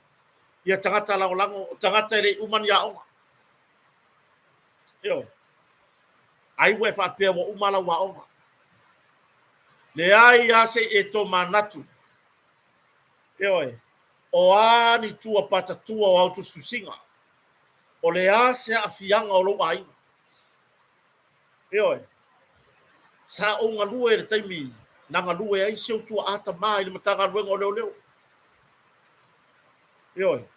ia tagata lagolago, o tagata e le i uma ni aoga. Ioe. Ai ua e faapea ua uma lau aoga. Leai lava se i e tomanatu. Ioe. O a ni tua patatua o au tusitusiga? O le a se aafiaga o lou aiga? Ioe. Sa ou galue i le taimi na galue ai si ou tuaa tama i le Matagaluega o Leoleo. Ioe.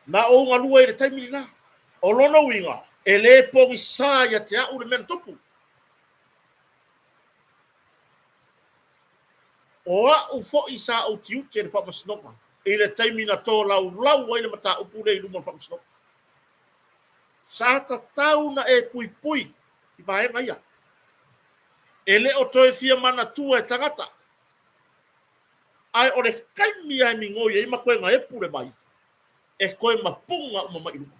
Na ou galue i le taimi lena. O lona uiga, e le pogisa ia te au le mea na tupu. O au foi sa ou tiute i le Faamasinoga i le taimi na tolaulau ai le mataupu lea i luma o le Faamasinoga. Sa tatau na e puipui i vaega ia. E le o toe fia manatua e tagata. Ae o le taimi lava e migoi ai ma toe gaepu le vai, e toe mapuga uma mai i luga.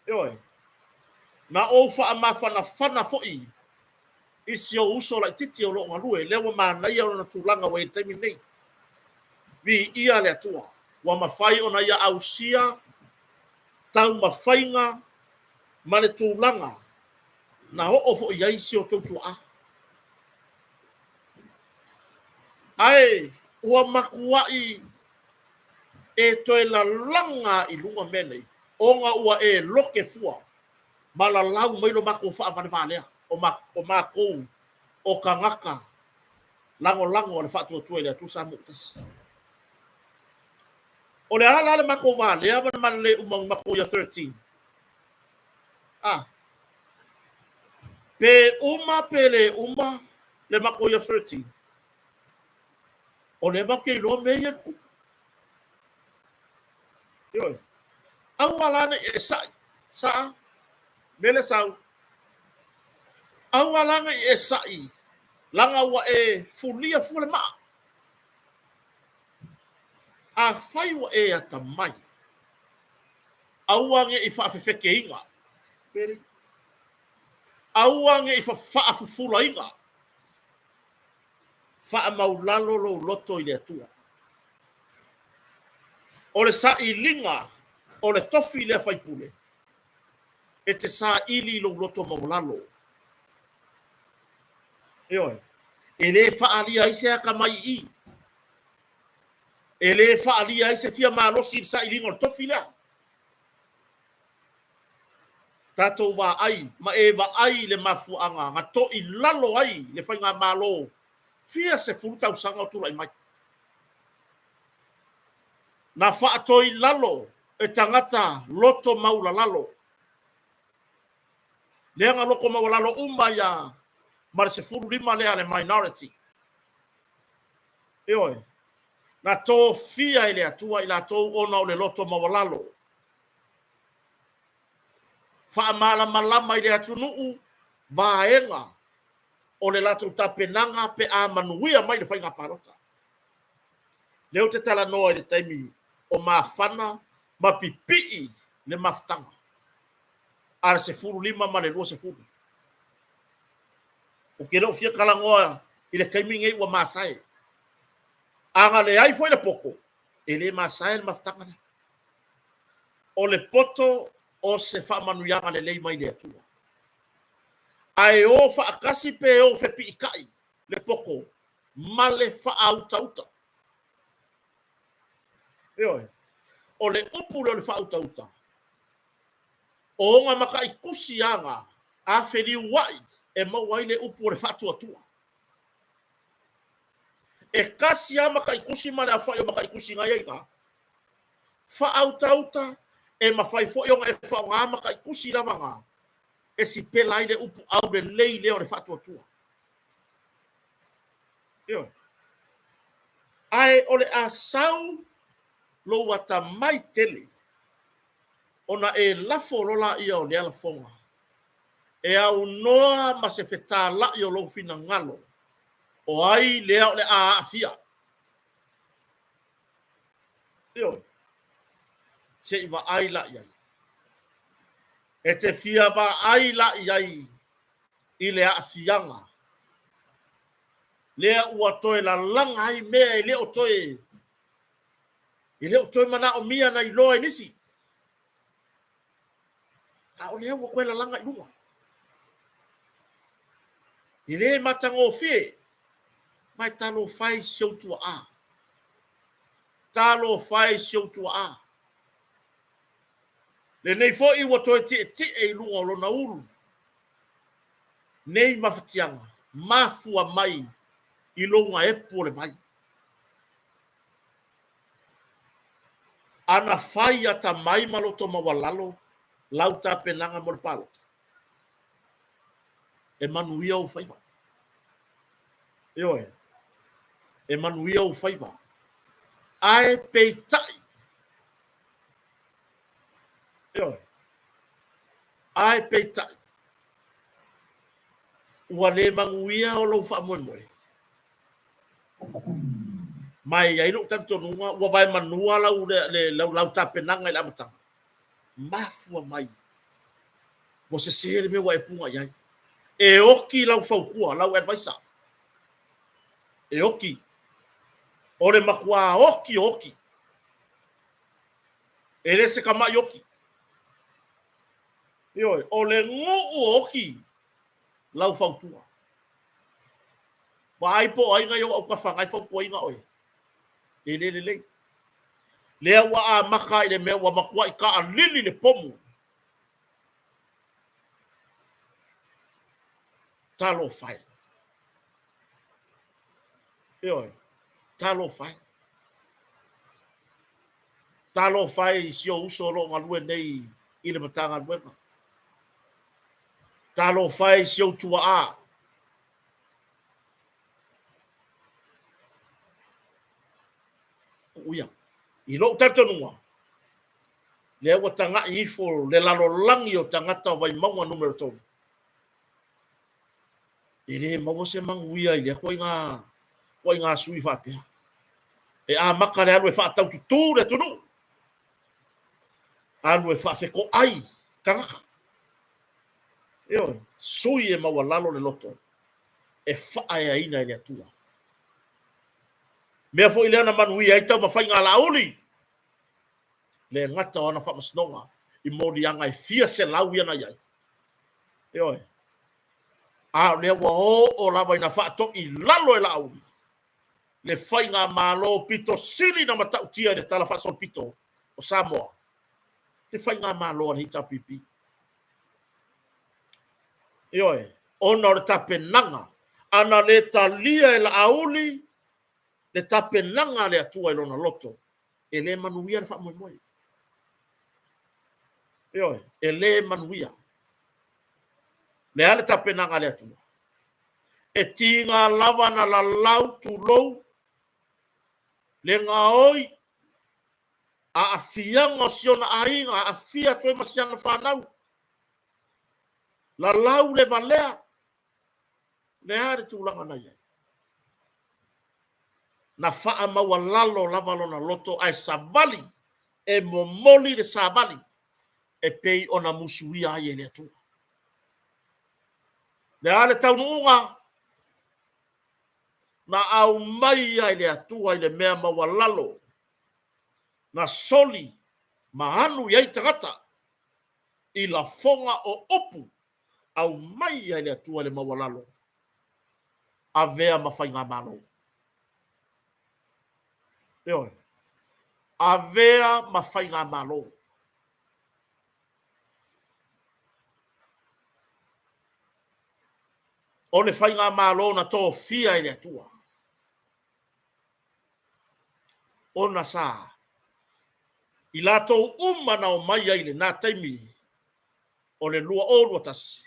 Ioe. Na ou faamafanafana foi i si ou uso laitiiti o lo o galue, lea ua manaia lona tulaga ua i ai i le taimi lenei. Viia le Atua, ua mafai ona ia ausia taumafaiga ma le tulaga na oo foi i ai si outou tuaa. Ae ua matuai e toe lalaga i luga mea nei, ona ua e lote fua ma lalau mai lo matou faavalevalea, o matou o tagata lagolago a le Faatuatua i le Atua Samoa ua Tasi. O le a la le matou valea ma le malele uma o matou ia 13? A. Pe uma pe le uma le matou ia 13, o lea matou te iloa mea ia e tutupu. Ioe. Aua la ne i e sa'i, sa. Mele sau. Aua la ne i e sa'i, laga ua e fulia fua le maa. Afai ua e atamai, aua ne i faafefekeina, aua ne i faafufulaina, faamaulalo lou loto i le Atua. O le sailiga o le tofi lea faipule, e te saili i lou loto maualalo. Ioe, e le faaalia ai se atamai i i. E le faaalia ai se fia malosi i le sailiga o le tofi lea. Tatou vaai ma e vaai i le mafuaaga na toilalo ai le faigamalo fia sefulu tausaga o tulai mai. Na faatoilalo e tagata loto maulalalo. Lea na loto maualalo uma ia ma le 15 lea le minority. Ioe, na tofia e le Atua i latou ona o le loto maualalo. Faamalamalama i le atunuu vaega o le latou tapenaga pe a manuia mai le faiga palota. Lea ou te talanoa i le taimi o mafana ma pipii le mafutaga a le 15 ma le 20. Ou te le o fia talanoa i le taimi nei ua masae. A na leai foi le poto, e le masae le mafutaga lea. O le poto o se faamanuiaga lelei mai le Atua. Ae o faatasi pe o fepiitai le poto ma le faautauta. Ioe. O le upu lea o le faautauta, o ona mataitusi lava na feliuai e maua ai le upu o le faatuatua. E tasi lava mataitusi ma le aofai o mataitusi na i ai i ina. Faautauta, e mafai foi ona e faaaoga mataitusi lava na e sipela ai le upu aulelei lea o le faatuatua. Ioe. Ae o le a sau lou atamai tele ona e lafo loa laia o lea lafoga e aunoa ma se fetalai o lou finagalo, o ai lea o le a aafia? Ioe. Se i vaai la i ai. E te fia vaai la i ai i le aafiaga lea ua toe lalaga ai mea e le o toe e le o toe manaomia na iloa e nisi, a o lea ua toe lalaga i luga. E le matagofie, ma e talofa e i si ou tuaa. Talofa e i si ou tuaa. Lenei foi ua toe tietie i luga o lona ulu nei mafatiaga mafua mai i lou gaepu o le vai. A na fai atamai ma loto maualalo lau tapenaga mo le palota, e manuia ou faiva. Ioe, e manuia ou faiva. Ae peitai, ioe, ae peitai, ua le manuia o lou faamoemoe. Ma e i ai lou talitonuga ua vaemanua lau, le, lau, lau tapenaga i le amataga. Mafua mai ua sese le mea ua e puna i ai. E oti lau fautua, lau advisor. E oti. O le matua oti o oti. E le se tamai oti. Ioe, o le nuu o oti lau fautua. Vaai po o ai nai ou autafa na e fautuaina oe. E le lelei. Lea ua amata i le mea ua matuai taalili le pomu. Talofa e. Ioe, talofa e. Talofa e i si ou uso o lo o galue nei i le Matagaluega. Talofa e i si ou tuaa. Tuu ia. I lou talitonuga, Lea ua taga'i ifo le lalolagi o tagata o Vaimauga numera 3. E le maua se manuia i lea ituaiga sui faapea. E amata le alu e faataututū le atunuu, alu e faafetoai tagata. Ioe, sui e maualalo le loto e faaeaina e le Atua. Mea foi lea na manuia ai taumafaiga a Laauli, le gata o ana faamasinoga i moliaga e fia selau ia na i ai. Ioe. A o lea ua oo lava ina faatoilalo e Laauli le faigamalo pito sili na matautia i le Tala Faasolopito o Samoa, le faigamalo a le HRPP. Ioe, ona o le tapenaga, ana le talia e Laauli le tapenaga a le Atua i lona loto, e le manuia le faamoemoe. Ioe, e le manuia. Le a le tapenaga a le Atua? E tiga lava na lalau tulou le gaoi aafiaga o si ona aiga, aafia atu ai ma si ana fanau, lalau le valea. Le a le tulaga na i ai? Na faamaualalo lava lona loto ae savali e momoli le savali e pei ona musuia ai e le Atua. Le a le taunuuga? Na aumai ai le Atua i le mea maualalo, na soli ma alu i ai tagata i lafoga o upu, aumai ai le Atua i le maualalo, avea ma faigamalo. Ioe. Avea ma faigamalo. O le faigamalo na tofia e le Atua. Ona sa i latou uma na omai ai i lena taimi o le 2021,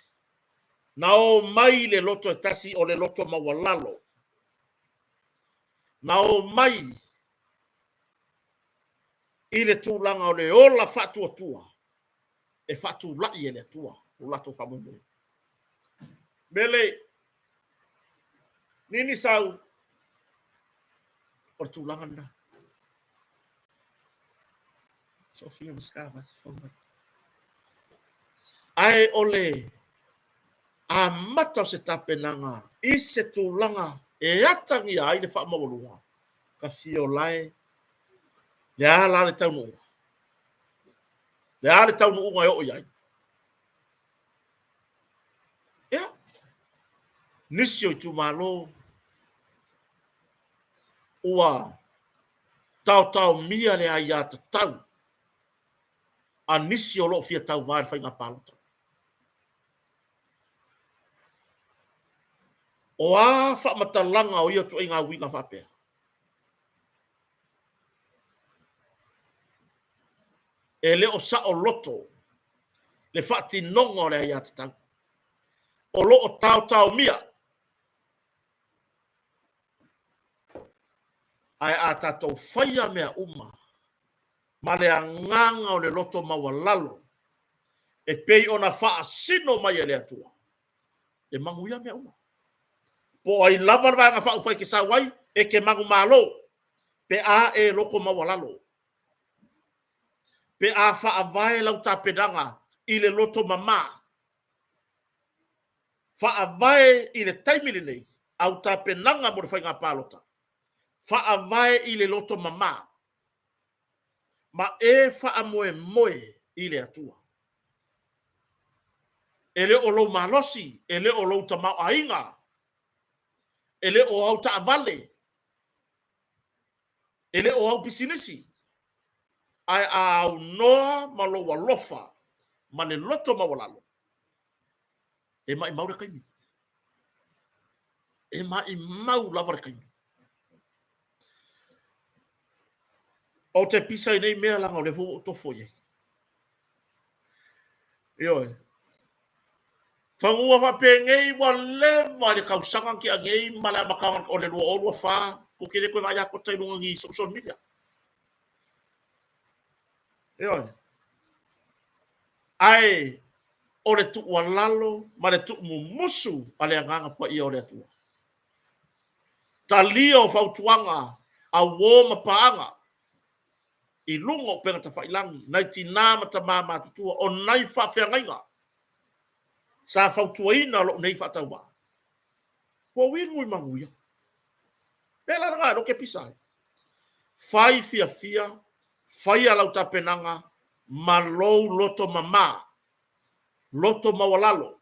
na omai i le loto e tasi o le loto maualalo. Na omai i le tulaga o le ola faatuatua e faatulai e le Atua lo latou faamoemoe. Mele, nini sau, o le tulaga lena. Sofia Mascava, Ae o le amata o se tapenaga i se tulaga e atagia ai le faamaualuga, ka fia olae, le a la le taunuuga? Le a le taunuuga e oo i ai? Ia, nisi o itumalo ua taotaomia le aiatatau a nisi o lo o fia tauva i le faiga palota. O a faamatalaga o ia ituaiga uiga faapea? E le o saoloto le faatinoga o le aiatatau. O lo o taotaomia. Ae a tatou faia mea uma ma le agaga o le loto maualalo e pei ona faasino mai e le Atua, e manuia mea uma. Po o ai lava le Vaega Faaupufai e te sau ai, e te manumalo pe a e loto maualalo, pe a faavae lau tapenaga i le loto mama, faavae i le taimi lenei au tapenaga mo le faiga palota, faavae i le loto mama, ma e faamoemoe i le Atua. E le o lou malosi, e le o lou tamaoaiga, e le o au taavale, e le o au pisinisi, ae a aunoa ma lou alofa ma le loto maualalo, e maimau le taimi. E maimau lava le taimi. Ou te pisa i nei mea leaga o lea foi ua ou tofo i ai. Ioe. Fanua faapenei ua leva i le tausaga na tea nei ma le amataga o le 2024, tou te le toe vaai atoa i luga o ni social media. Ioe. Ae o le tuualalo ma le tuumumusu a le Agaga Paia o le Atua. Talia o fautuaga a uo ma paaga i luga o upega tafailagi, nai tina ma tama matutua, o nai faafeagaiga sa fautuaina lou nei faatauvaa. Ua uigu i manuia. Pea la lena e ke pisa ai. Fai fiafia, faia lau tapenaga ma lou loto mama, loto maualalo,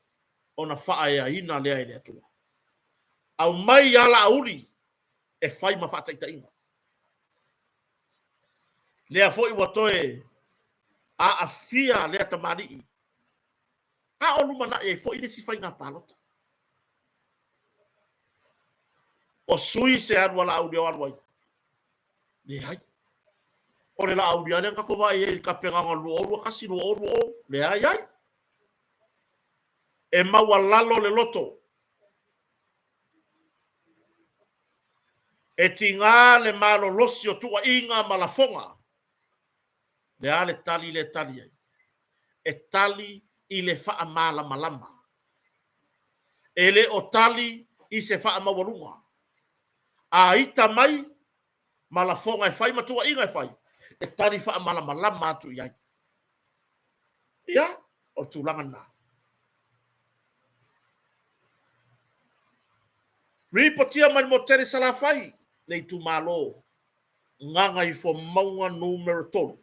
ona faaeaina lea e le Atua. Aumai ala auli e fai ma faataitaiga. Lea foi ua toe aafia lea tamalii, a o lumanai ai foi le isi faiga palota. O sui se alu a Laauli o alu ai? Leai. O le Laauli lava lea na tatou vaai ai i le tapenaga o le 2021, 2020, leai ai. E maualalo le loto. E tiga le malolosi o tuuaiga ma lafoga. Le a le tali lea e tali ai? E tali i le faamalamalama. E le o tali i se faamaualuga. A ita mai ma lafoga e fai ma tuuaiga e fai, e tali faamalamalama atu i ai. Ia, o le tulaga lena. Ripotia mai le motu tele i Salafai, le itumalo Gagaifomauga numera 3.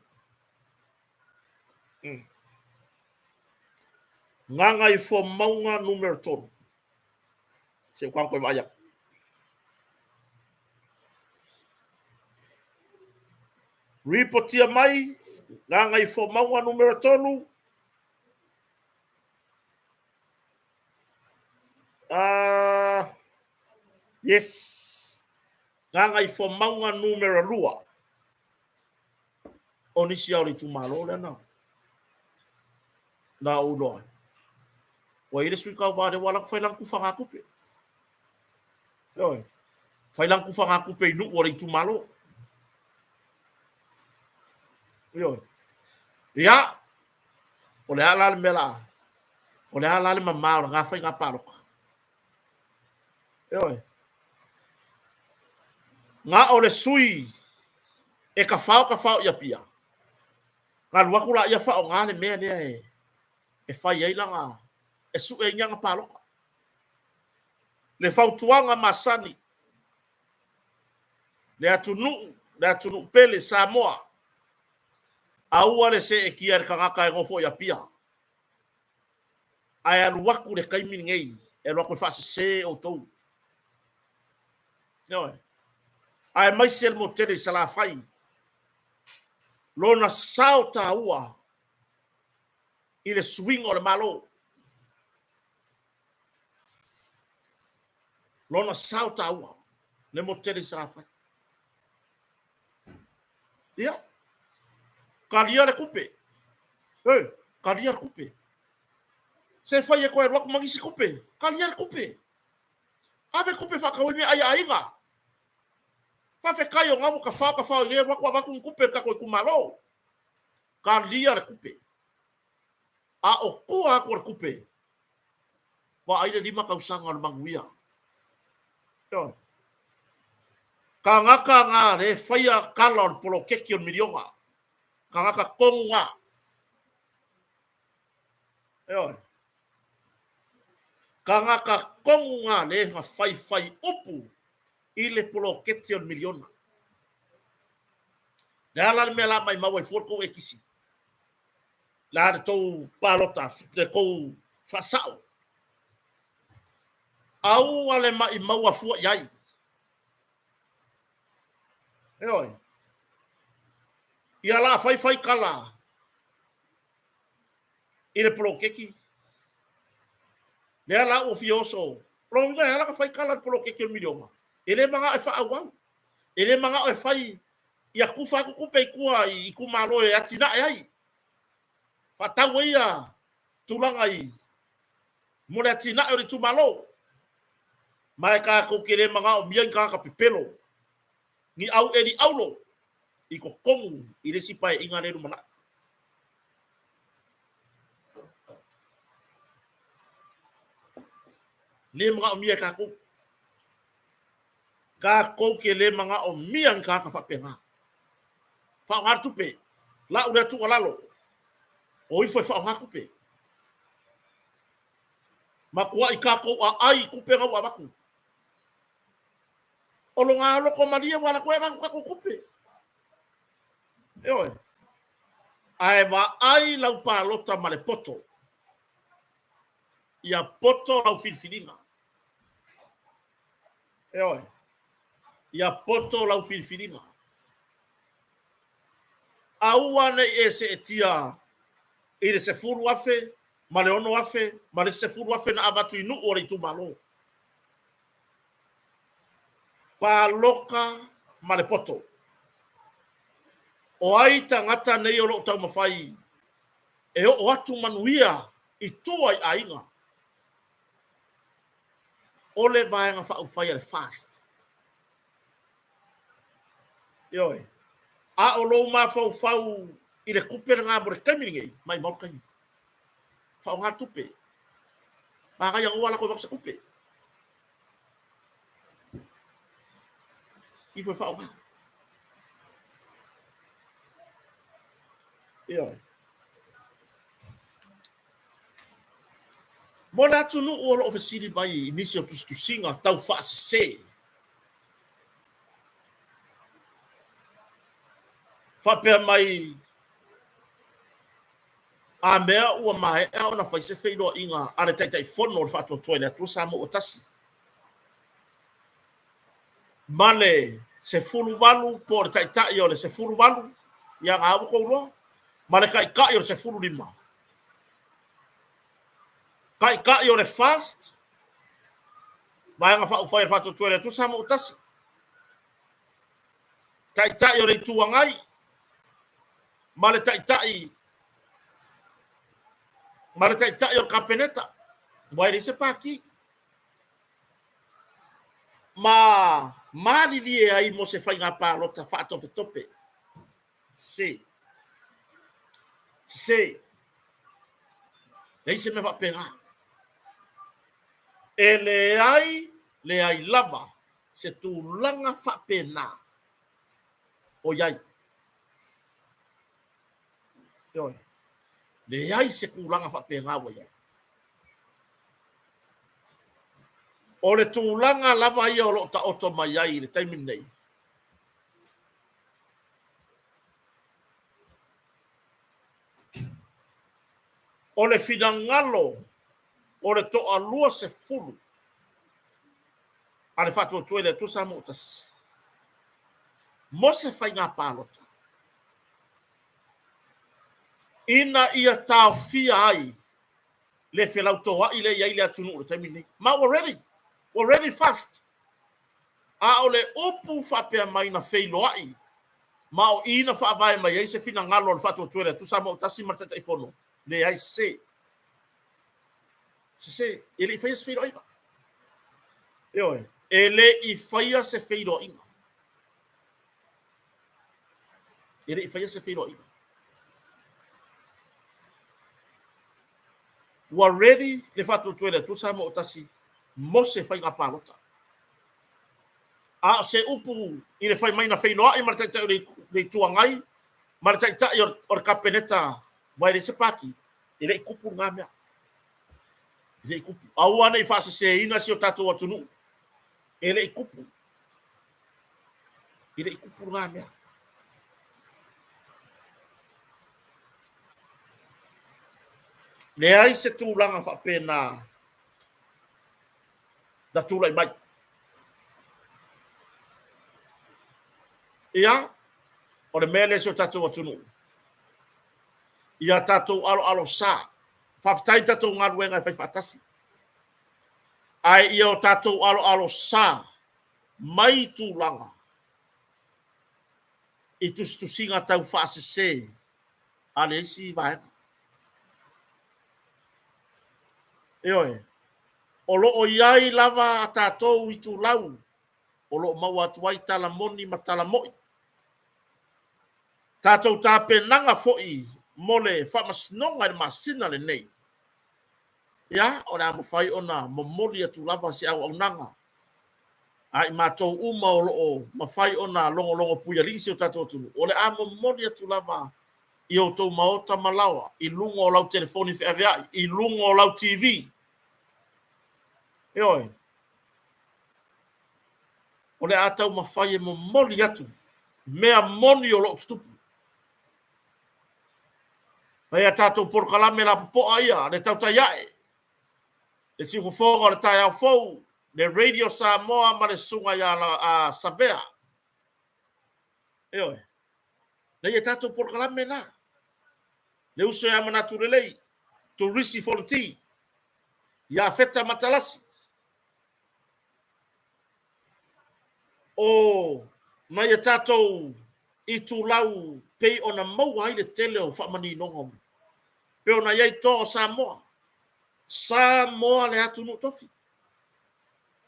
Gagaifomauga numera 3. Se ou toe vaai atu. Ripotia mai Gagaifomauga numera 3. Yes. Gagaifomauga numera 2. O nisi ao le itumalo lea na. Na ou iloa ai. Ua i ai le sui tauva lea ua alu atu fai lana tufagatupe. Ioe. Fai lana tufagatupe i nuu o le itumalo. Ioe. Ia, o le a la le mea la, o le a la le mamā o lena faiga palota? Ioe. Na o le sui e tafao tafao i Apia, na alu atu laia faaaoga le mea lea e fai ai lana, e sue ai ni ana palota. Le fautuaga masani, le atunuu, le atunuu pele, Samoa, aua le seetia e le tagata e nofo i Apia, ae alu atu i le taimi lenei, e alu atu e faasese outou. Ioe. Aemaise le motu tele i Salafai, lona sao taua i le suiga o le Malo. Lona sao taua le motu tele i Salafai. Ia, talia le tupe. E, talia le tupe. Se fai e toe alu atu ma nisi tupe. Talia le tupe. Ave tupe faatau ai meaai a aiga. Faafetai o na ua tafao tafao i nei alu atu avatu ni tupe i le tatou itumalo. Talia le tupe. A o tua atu o le tupe, vaai le 5 tausaga o le manuia. Ioe. Tagata na le faia tala o le poloketi o le miliona. Tagata tonu na. Ioe. Tagata tonu na le na faifai upu i le poloketi o le miliona. Le a la le mea la maimau ai fua le tou ekisi? Le a le tou palota, le tou faasao? Aua le maimau fua i ai. Ioe. Ia la faifai tala i le poloketi. Lea la ua fia oso. Lona uiga e ala ona fai tala i le poloketi o le miliona. E le manao e faaauau. E le manao e fai ia tufa atu tupe i tua i itumalo e atinae ai. Faatau ai ia tulaga i mo le atinae o le itumalo. Ma e tatou te le manaomia ni tagata pepelo, ni aueli aulo i totonu i le isi paeaiga lea e lumanai. Le manaomia e tatou. Tatou te le manaomia ni tagata faapena. Faaaoga le tupe. Lau lea tuualalo. O ifo e faaaoga tupe. Matuai tatou aai i tupe na ua avatu. O lona loto malie ua alu atu ai avatu tatou tupe. Ioe. Ae vaai lau palota ma le poto. Ia poto lau filifiliga. Ioe. Ia poto lau filifiliga. Aua ne i e seetia i le 10,000 ma le 6,000 ma le isi 10,000 na avatu i nuu o le itumalo. Palota ma le poto. O ai tagata nei o lo o taumafai e oo atu manuia i tua i aiga? O le Vaega Faaupufai a le FAST. Ioe. A o lou mafaufau i le tupe lena mo le taimi lenei, maumau le taimi. Faaaoga le tupe. Manaia ua latou avatu se tupe. Ifo e faaaoga. Ioe. Mo le atunuu o lo o fesili mai i nisi o tusitusiga tau faasese, faapea mai, A mea ua maea ona fai se feiloaiga a le Taitaifono o le Faatuatua i le Atua Samoa ua Tasi ma le 18 po o le Taitai o le 18, ia na ua outou iloa, ma le Taitai o le 15, Taitai o le FAST, Vaega Faaupufai a le Faatuatua i le Atua Samoa ua Tasi, Taitai o le Itu Agai, ma le Taitai ma le Taitai o le Kapeneta, ua e leai se Pati. Ma malilie ai mo se faiga palota faatopetope. Se. Se. Leai se mea faapena. E leai, leai lava se tulaga faapena o i ai. Ioe. Leai se tulaga faapena ua i ai. O le tulaga lava ia o lo o taoto mai ai i le taimi lenei, o le finagalo o le toalua sefulu a le Faatuatua i le Atua Samoa ua Tasi mo se faiga palota ina ia taofia ai le felautoa'i lea e i ai le atunuu i le taimi lenei. Ma ua ready, ua ready fast. A o le upu faapea mai na feiloai ma o i na faavae mai ai se finagalo o le Faatuatua i le Atua Samoa ua Tasi ma le Taitaifono, leai se. Sese, e le i faia se feiloaiga. Ioe, e le i faia se feiloaiga. E le i faia se feiloaiga. Ua ready le Faatuatua i le Atua Samoa ua Tasi mo se faiga palota. A o se upu i le fai mai na feiloai ma le Taitai o le Itu Agai ma le Taitai o le Kapeneta ua e leai se pati, e le i tupu lena mea. E le i tupu. Aua ne i faaseseina si o tatou atunuu. E le i tupu. E le i tupu lena mea. Leai se tulaga faapena na tulai mai. Ia, o le mea lea si o tatou atunuu, ia tatou aloalosa. Faafetai i tatou galuega e fai faatasi. Ae ia o tatou aloalosa mai tulaga i tusitusiga tau faasese a le isi vaega. Ioe, o lo o i ai lava a tatou itulau o lo o maua atu ai tala moni ma tala mo'i. Tatou tapenaga foi mo le faamasinoga i le masina lenei. Ia, o le a mafai ona momoli atu lava se auaunaga a i matou uma o lo o mafai ona logologo puialii si o tatou atunuu, o le a momoli atu lava i outou maota ma laoa, i luga o lau telefoni feaveai, i luga o lau TV. Ioe. O le a taumafai e momoli atu mea moni o lo o tutupu. Nai a tatou polokalame lapopoa ia, le tautai ae, le siufofoga o le taeao fou, le Radio Samoa ma le susuga ia Savea. Ioe. Nai a tatou polokalame na. Le uso ia Manatu Lelei, Turisi Fonoti, ia Feta Matalasi. O nai a tatou itulau pei ona maua ai le tele o faamaninoga o mea. Pei ona i ai toa o Samoa. Samoa le atunuu tofi.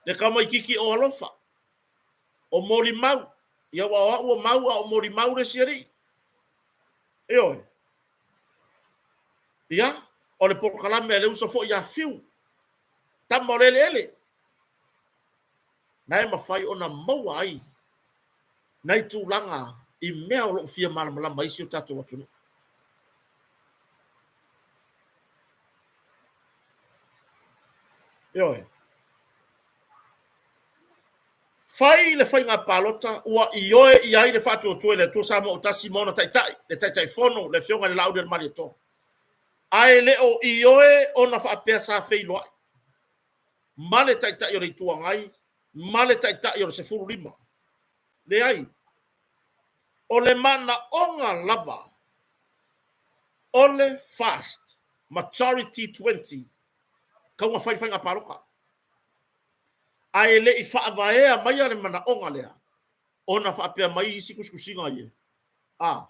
Le tamaititi o alofa. O molimau. Ia aua o au o mau a o molimau le isi alii. Ioe. Ia, o le polokalame a le uso foi ia Fiu, tama o le eleele, na e mafai ona maua ai nai tulaga i mea o lo o fia malamalama ai si o tatou atunuu. Ioe. Fai le faiga palota ua ioe i ai le Faatuatua i le Atua Samoa ua Tasi ma ona Taitai, le Taitaifono, le Afioga i le Laaulialemalietoa, ae le o ioe ona faapea sa feiloai ma le Taitai o le Itu Agai ma le Taitai o le 15. Leai. O le manaoga lava o le fast majority 20 tau na fai le faiga palota. Ae le i faavaea maia le manaoga lea, ona faapea mai isi tusitusiga ia, A,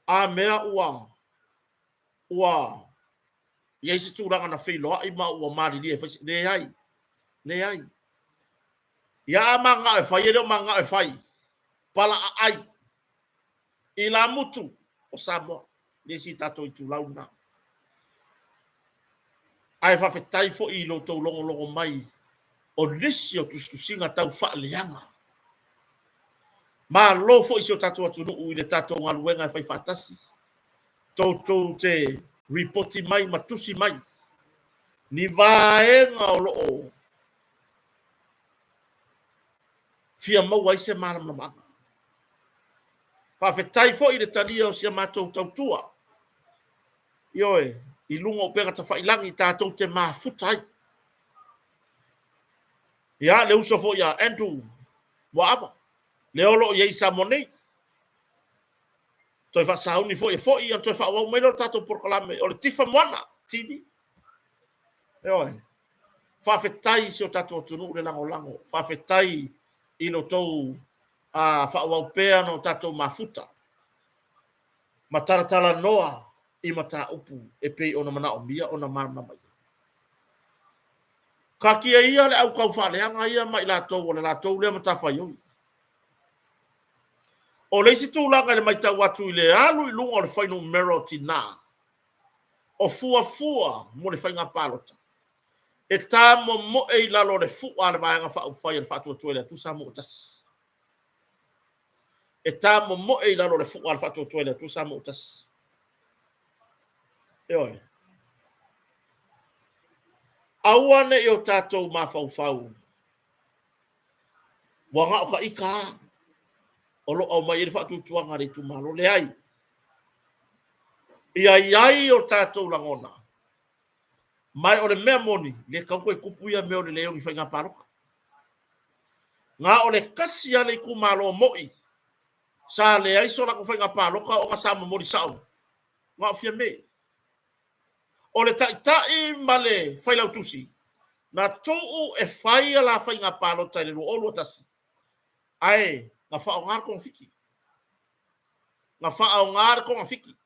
a mea ua, ua i ai se tulaga na feiloai ma ua malilie e fai se... Leai, leai. Ia a mananao e fai, e le o mananao e fai. Pala aai ilamutu o Samoa, le isi tatou itulau lena. Ae faafetai foi i lo outou logologo mai o nisi o tusitusiga tau faaleaga. Malo foi si o tatou atunuu i le tatou galuega e fai faatasi. Toutou te ripoti mai ma tusi mai ni vaega o lo o fia maua ai se malamalamaaga. Faafetai foi i le talia o si a matou tautua, ioe, i luga o upega tafailagi tatou te mafuta ai. Ia, le uso foi a Andrew Muaava, lea o lo o i ai i Samoa nei. Toe faasauni foi e foi, ona toe faaauau mai lea o le tatou polokalame o le Tifa Moana TV. Ioe. Faafetai i si o tatou atunuu le lagolago. Faafetai i lo tou faaauau pea ona o tatou mafuta ma talatalanoa i mataupu e pei ona manaomia ona malamalama ai. Taatia ia le au taufaaleaga ia ma i latou o le latou lea matafaioi. O le isi tulaga i le matau atu i le alu i luga o le fuainumera o tinā o fuafua mo le faiga palota, e tamomoe i lalo o le fu'a a le Vaega Faaupufai a le Faatuatua i le Atua Samoa ua Tasi. E tamomoe i lalo o le fu'a a le Faatuatua i le Atua Samoa ua Tasi. Ioe. Aua ne i o tatou mafaufau ua na o ta ita lava o lo o aumai ai le faatuatuaga a le itumalo. Leai. Ia i ai o tatou lagona, ma o le mea moni, le tatau toe tupu ia mea o le leai o ni faiga palota. Na o le tasi lava le itumalo moi sa leai so latou faiga palota ona sa momoli sao, na o Fiame. O le taitai ma le failautusi na tuu e fai a la faiga palota i le 2021, ae na faaaoga le togafiti. Na faaaoga le togafiti.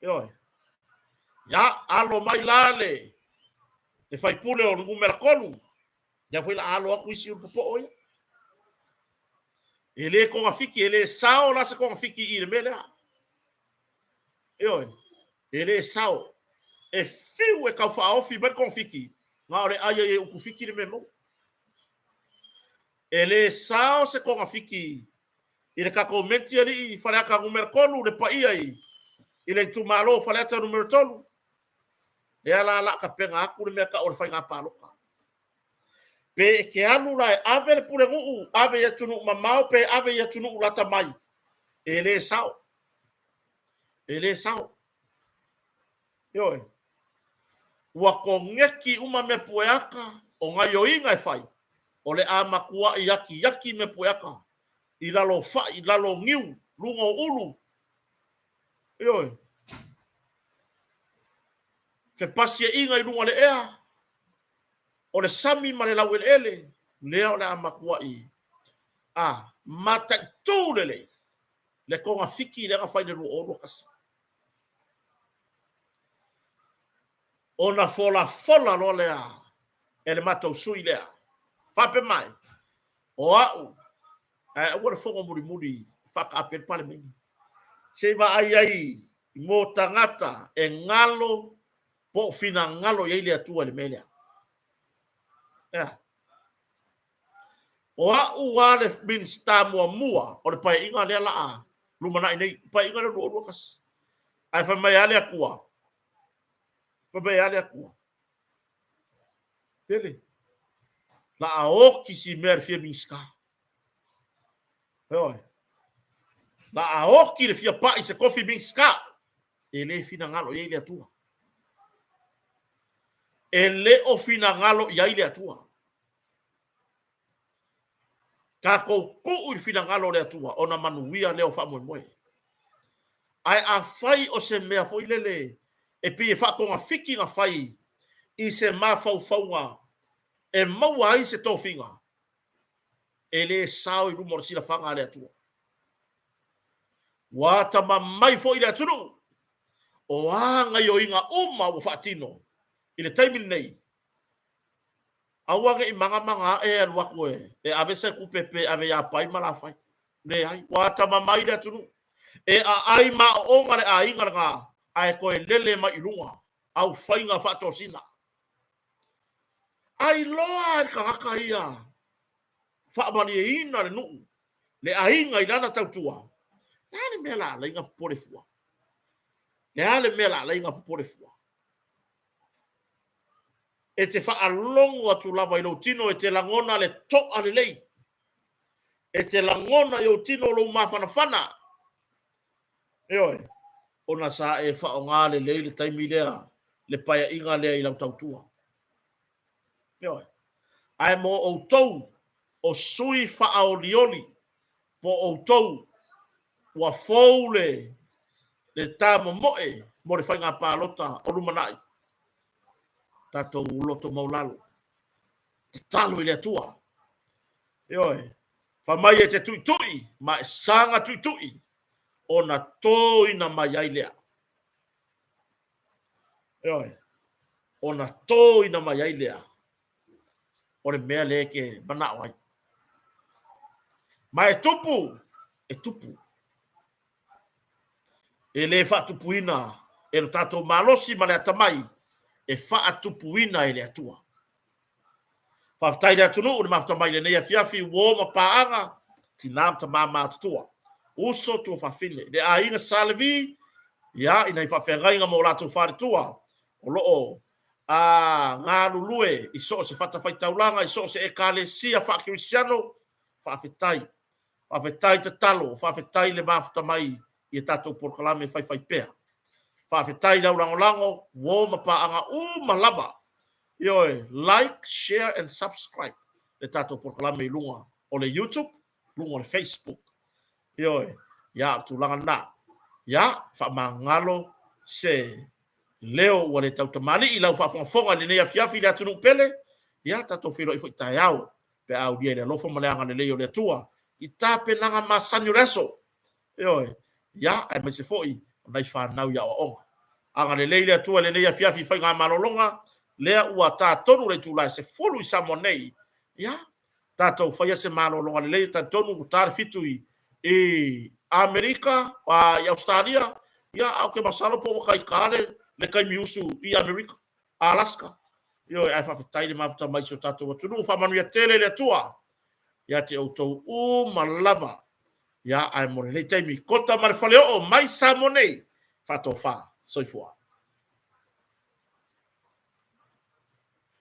Ioe. Ia, alo mai la le faipule o le numera 3, lea foi la alo atu isi ulu popoo ia. E le togafiti, e le sao la se togafiti i le mea lea. Ioe, e le sao. E fiu e tau faaofi mai le togafiti, na o le ai ai e utufiti le mea e maua. E le sao se togafiti i le tatou menti alii i Faleata numera 3, le paia i le itumalo o Faleata numera 3. Lea la la tapena atu le mea tau o le faiga palota. Pe e te alu la e ave le pulenuu, ave i atunuu mamao pe ave i atunuu lata mai, e le sao. E le sao. Ioe. Ua koneti uma mea pueata o gaioiga e fai, o le a matuai akiaki mea pueata i lalo o fai, i lalo o niu, luga o ulu. Ioe. Fepasiaiga i luga o le ea, o le sami ma le laueleele, lea o le a matuai a mataitu lelei le togafiti lea na fai i le 2021. Ona folafola loa lea e le matou sui lea, faapea mai, o au, ae aua le fono mulimuli faataape le Palemene. Se i vaai ai mo tagata e galo po o finagalo i ai le Atua i le mea lea. Ea. O au lava le Minisita muamua o le Paeaiga lea la a lumanai nei, Paeaiga lea 2021. Ae fai mai lava le Atua, fai mai lava le Atua, tele, la a oti si mea le fia Minisita. Ioe. La a oti le fia pai se tofi Minisita. E le finagalo i ai le Atua. E le o finagalo i ai le Atua. Tatou tuu i le finagalo o le Atua ona manuia lea o faamoemoe. Ae afai o se mea foi lele e pei e faatogafiti na fai i se mafaufauga e maua ai se tofiga, e le sao i luma o le silafaga a le Atua. Ua atamamai foi le atunuu, o a gaioiga uma ua faatino i le taimi lenei, Aua ne i maga maga ae e alu atu e ave se tupe pe ave ia Pai ma Lafai. Leai, ua atamamai le atunuu. E aai maoona le aiga lena ae toe lele mai i luga au faiga faatosina. A iloa e le tagata ia faamalieina le nuu, le aiga i lana tautua, le a le mea la alai na popole fua? Le a le mea la alai na popole fua? E te faalogo atu lava i lou tino, e te lagona le toa lelei. E te lagona i ou tino lou mafanafana. Ioe, ona sa e faaaoga lelei le taimi lea, le paeaiga lea i lau tautua. Ioe. Ae mo outou o sui faaolioli po o outou ua fou le le ta momoe mo le faiga palota o lumanai, tatou loto maulalo, tatalo i le Atua. Ioe, fai mai e te tuitui ma e saga tuitui ona toina mai ai lea. Ioe, ona toina mai ai lea o le mea lea e te manao ai. Ma e tupu, e tupu. E le faatupuina e lo tatou malosi ma le atamai, e faatupuina e le Atua. Faafetai i le atunuu le mafuta mai i lenei afiafi, uo ma paaga, tina ma tama matutua, uso tuafafine, le aiga Sa Levi, ia, i nai faafeagaiga ma o latou faletua, o lo o a galulue i so o se fatafaitaulaga, i so o se Ekalesia faakerisiano, faafetai. Faafetai tatalo, faafetai le mafuta mai i a tatou polokalame faifaipea. Faafetai lau lagolago, uo ma paaga uma lava. Ioe, like, share and subscribe le tatou polokalame i luga o le YouTube, luga o le Facebook. Ioe, ia, o le tulaga lena. Ia, faamagalo se leo ua le tautamalii i lau faafogafoga i lenei afiafi i le atunuu pele, ia tatou feiloai foi taeao pe a aulia i le alofa ma le agalelei o le Atua i tapenaga masani o le aso. Ioe, ia, aemaise foi o nai fanau i aoaoga. Agalelei le Atua i lenei afiafi i faigamalologa, lea ua ta tonu le itula e 10 i Samoa nei. Ia, tatou faia se malologa lelei, talitonu ua ta le 7 i i Amerika, i Ausetalia, ia, ae ou te masalo po ua taita le le taimi usu i Amerika, Alaska. Ioe, ae faafetai le mafuta mai si o tatou atunuu. Faamanuia tele le Atua ia te outou uma lava. Ia, ae mo lenei taimi, kota ma le faleoo mai Samoa nei, faatofa. Soifua.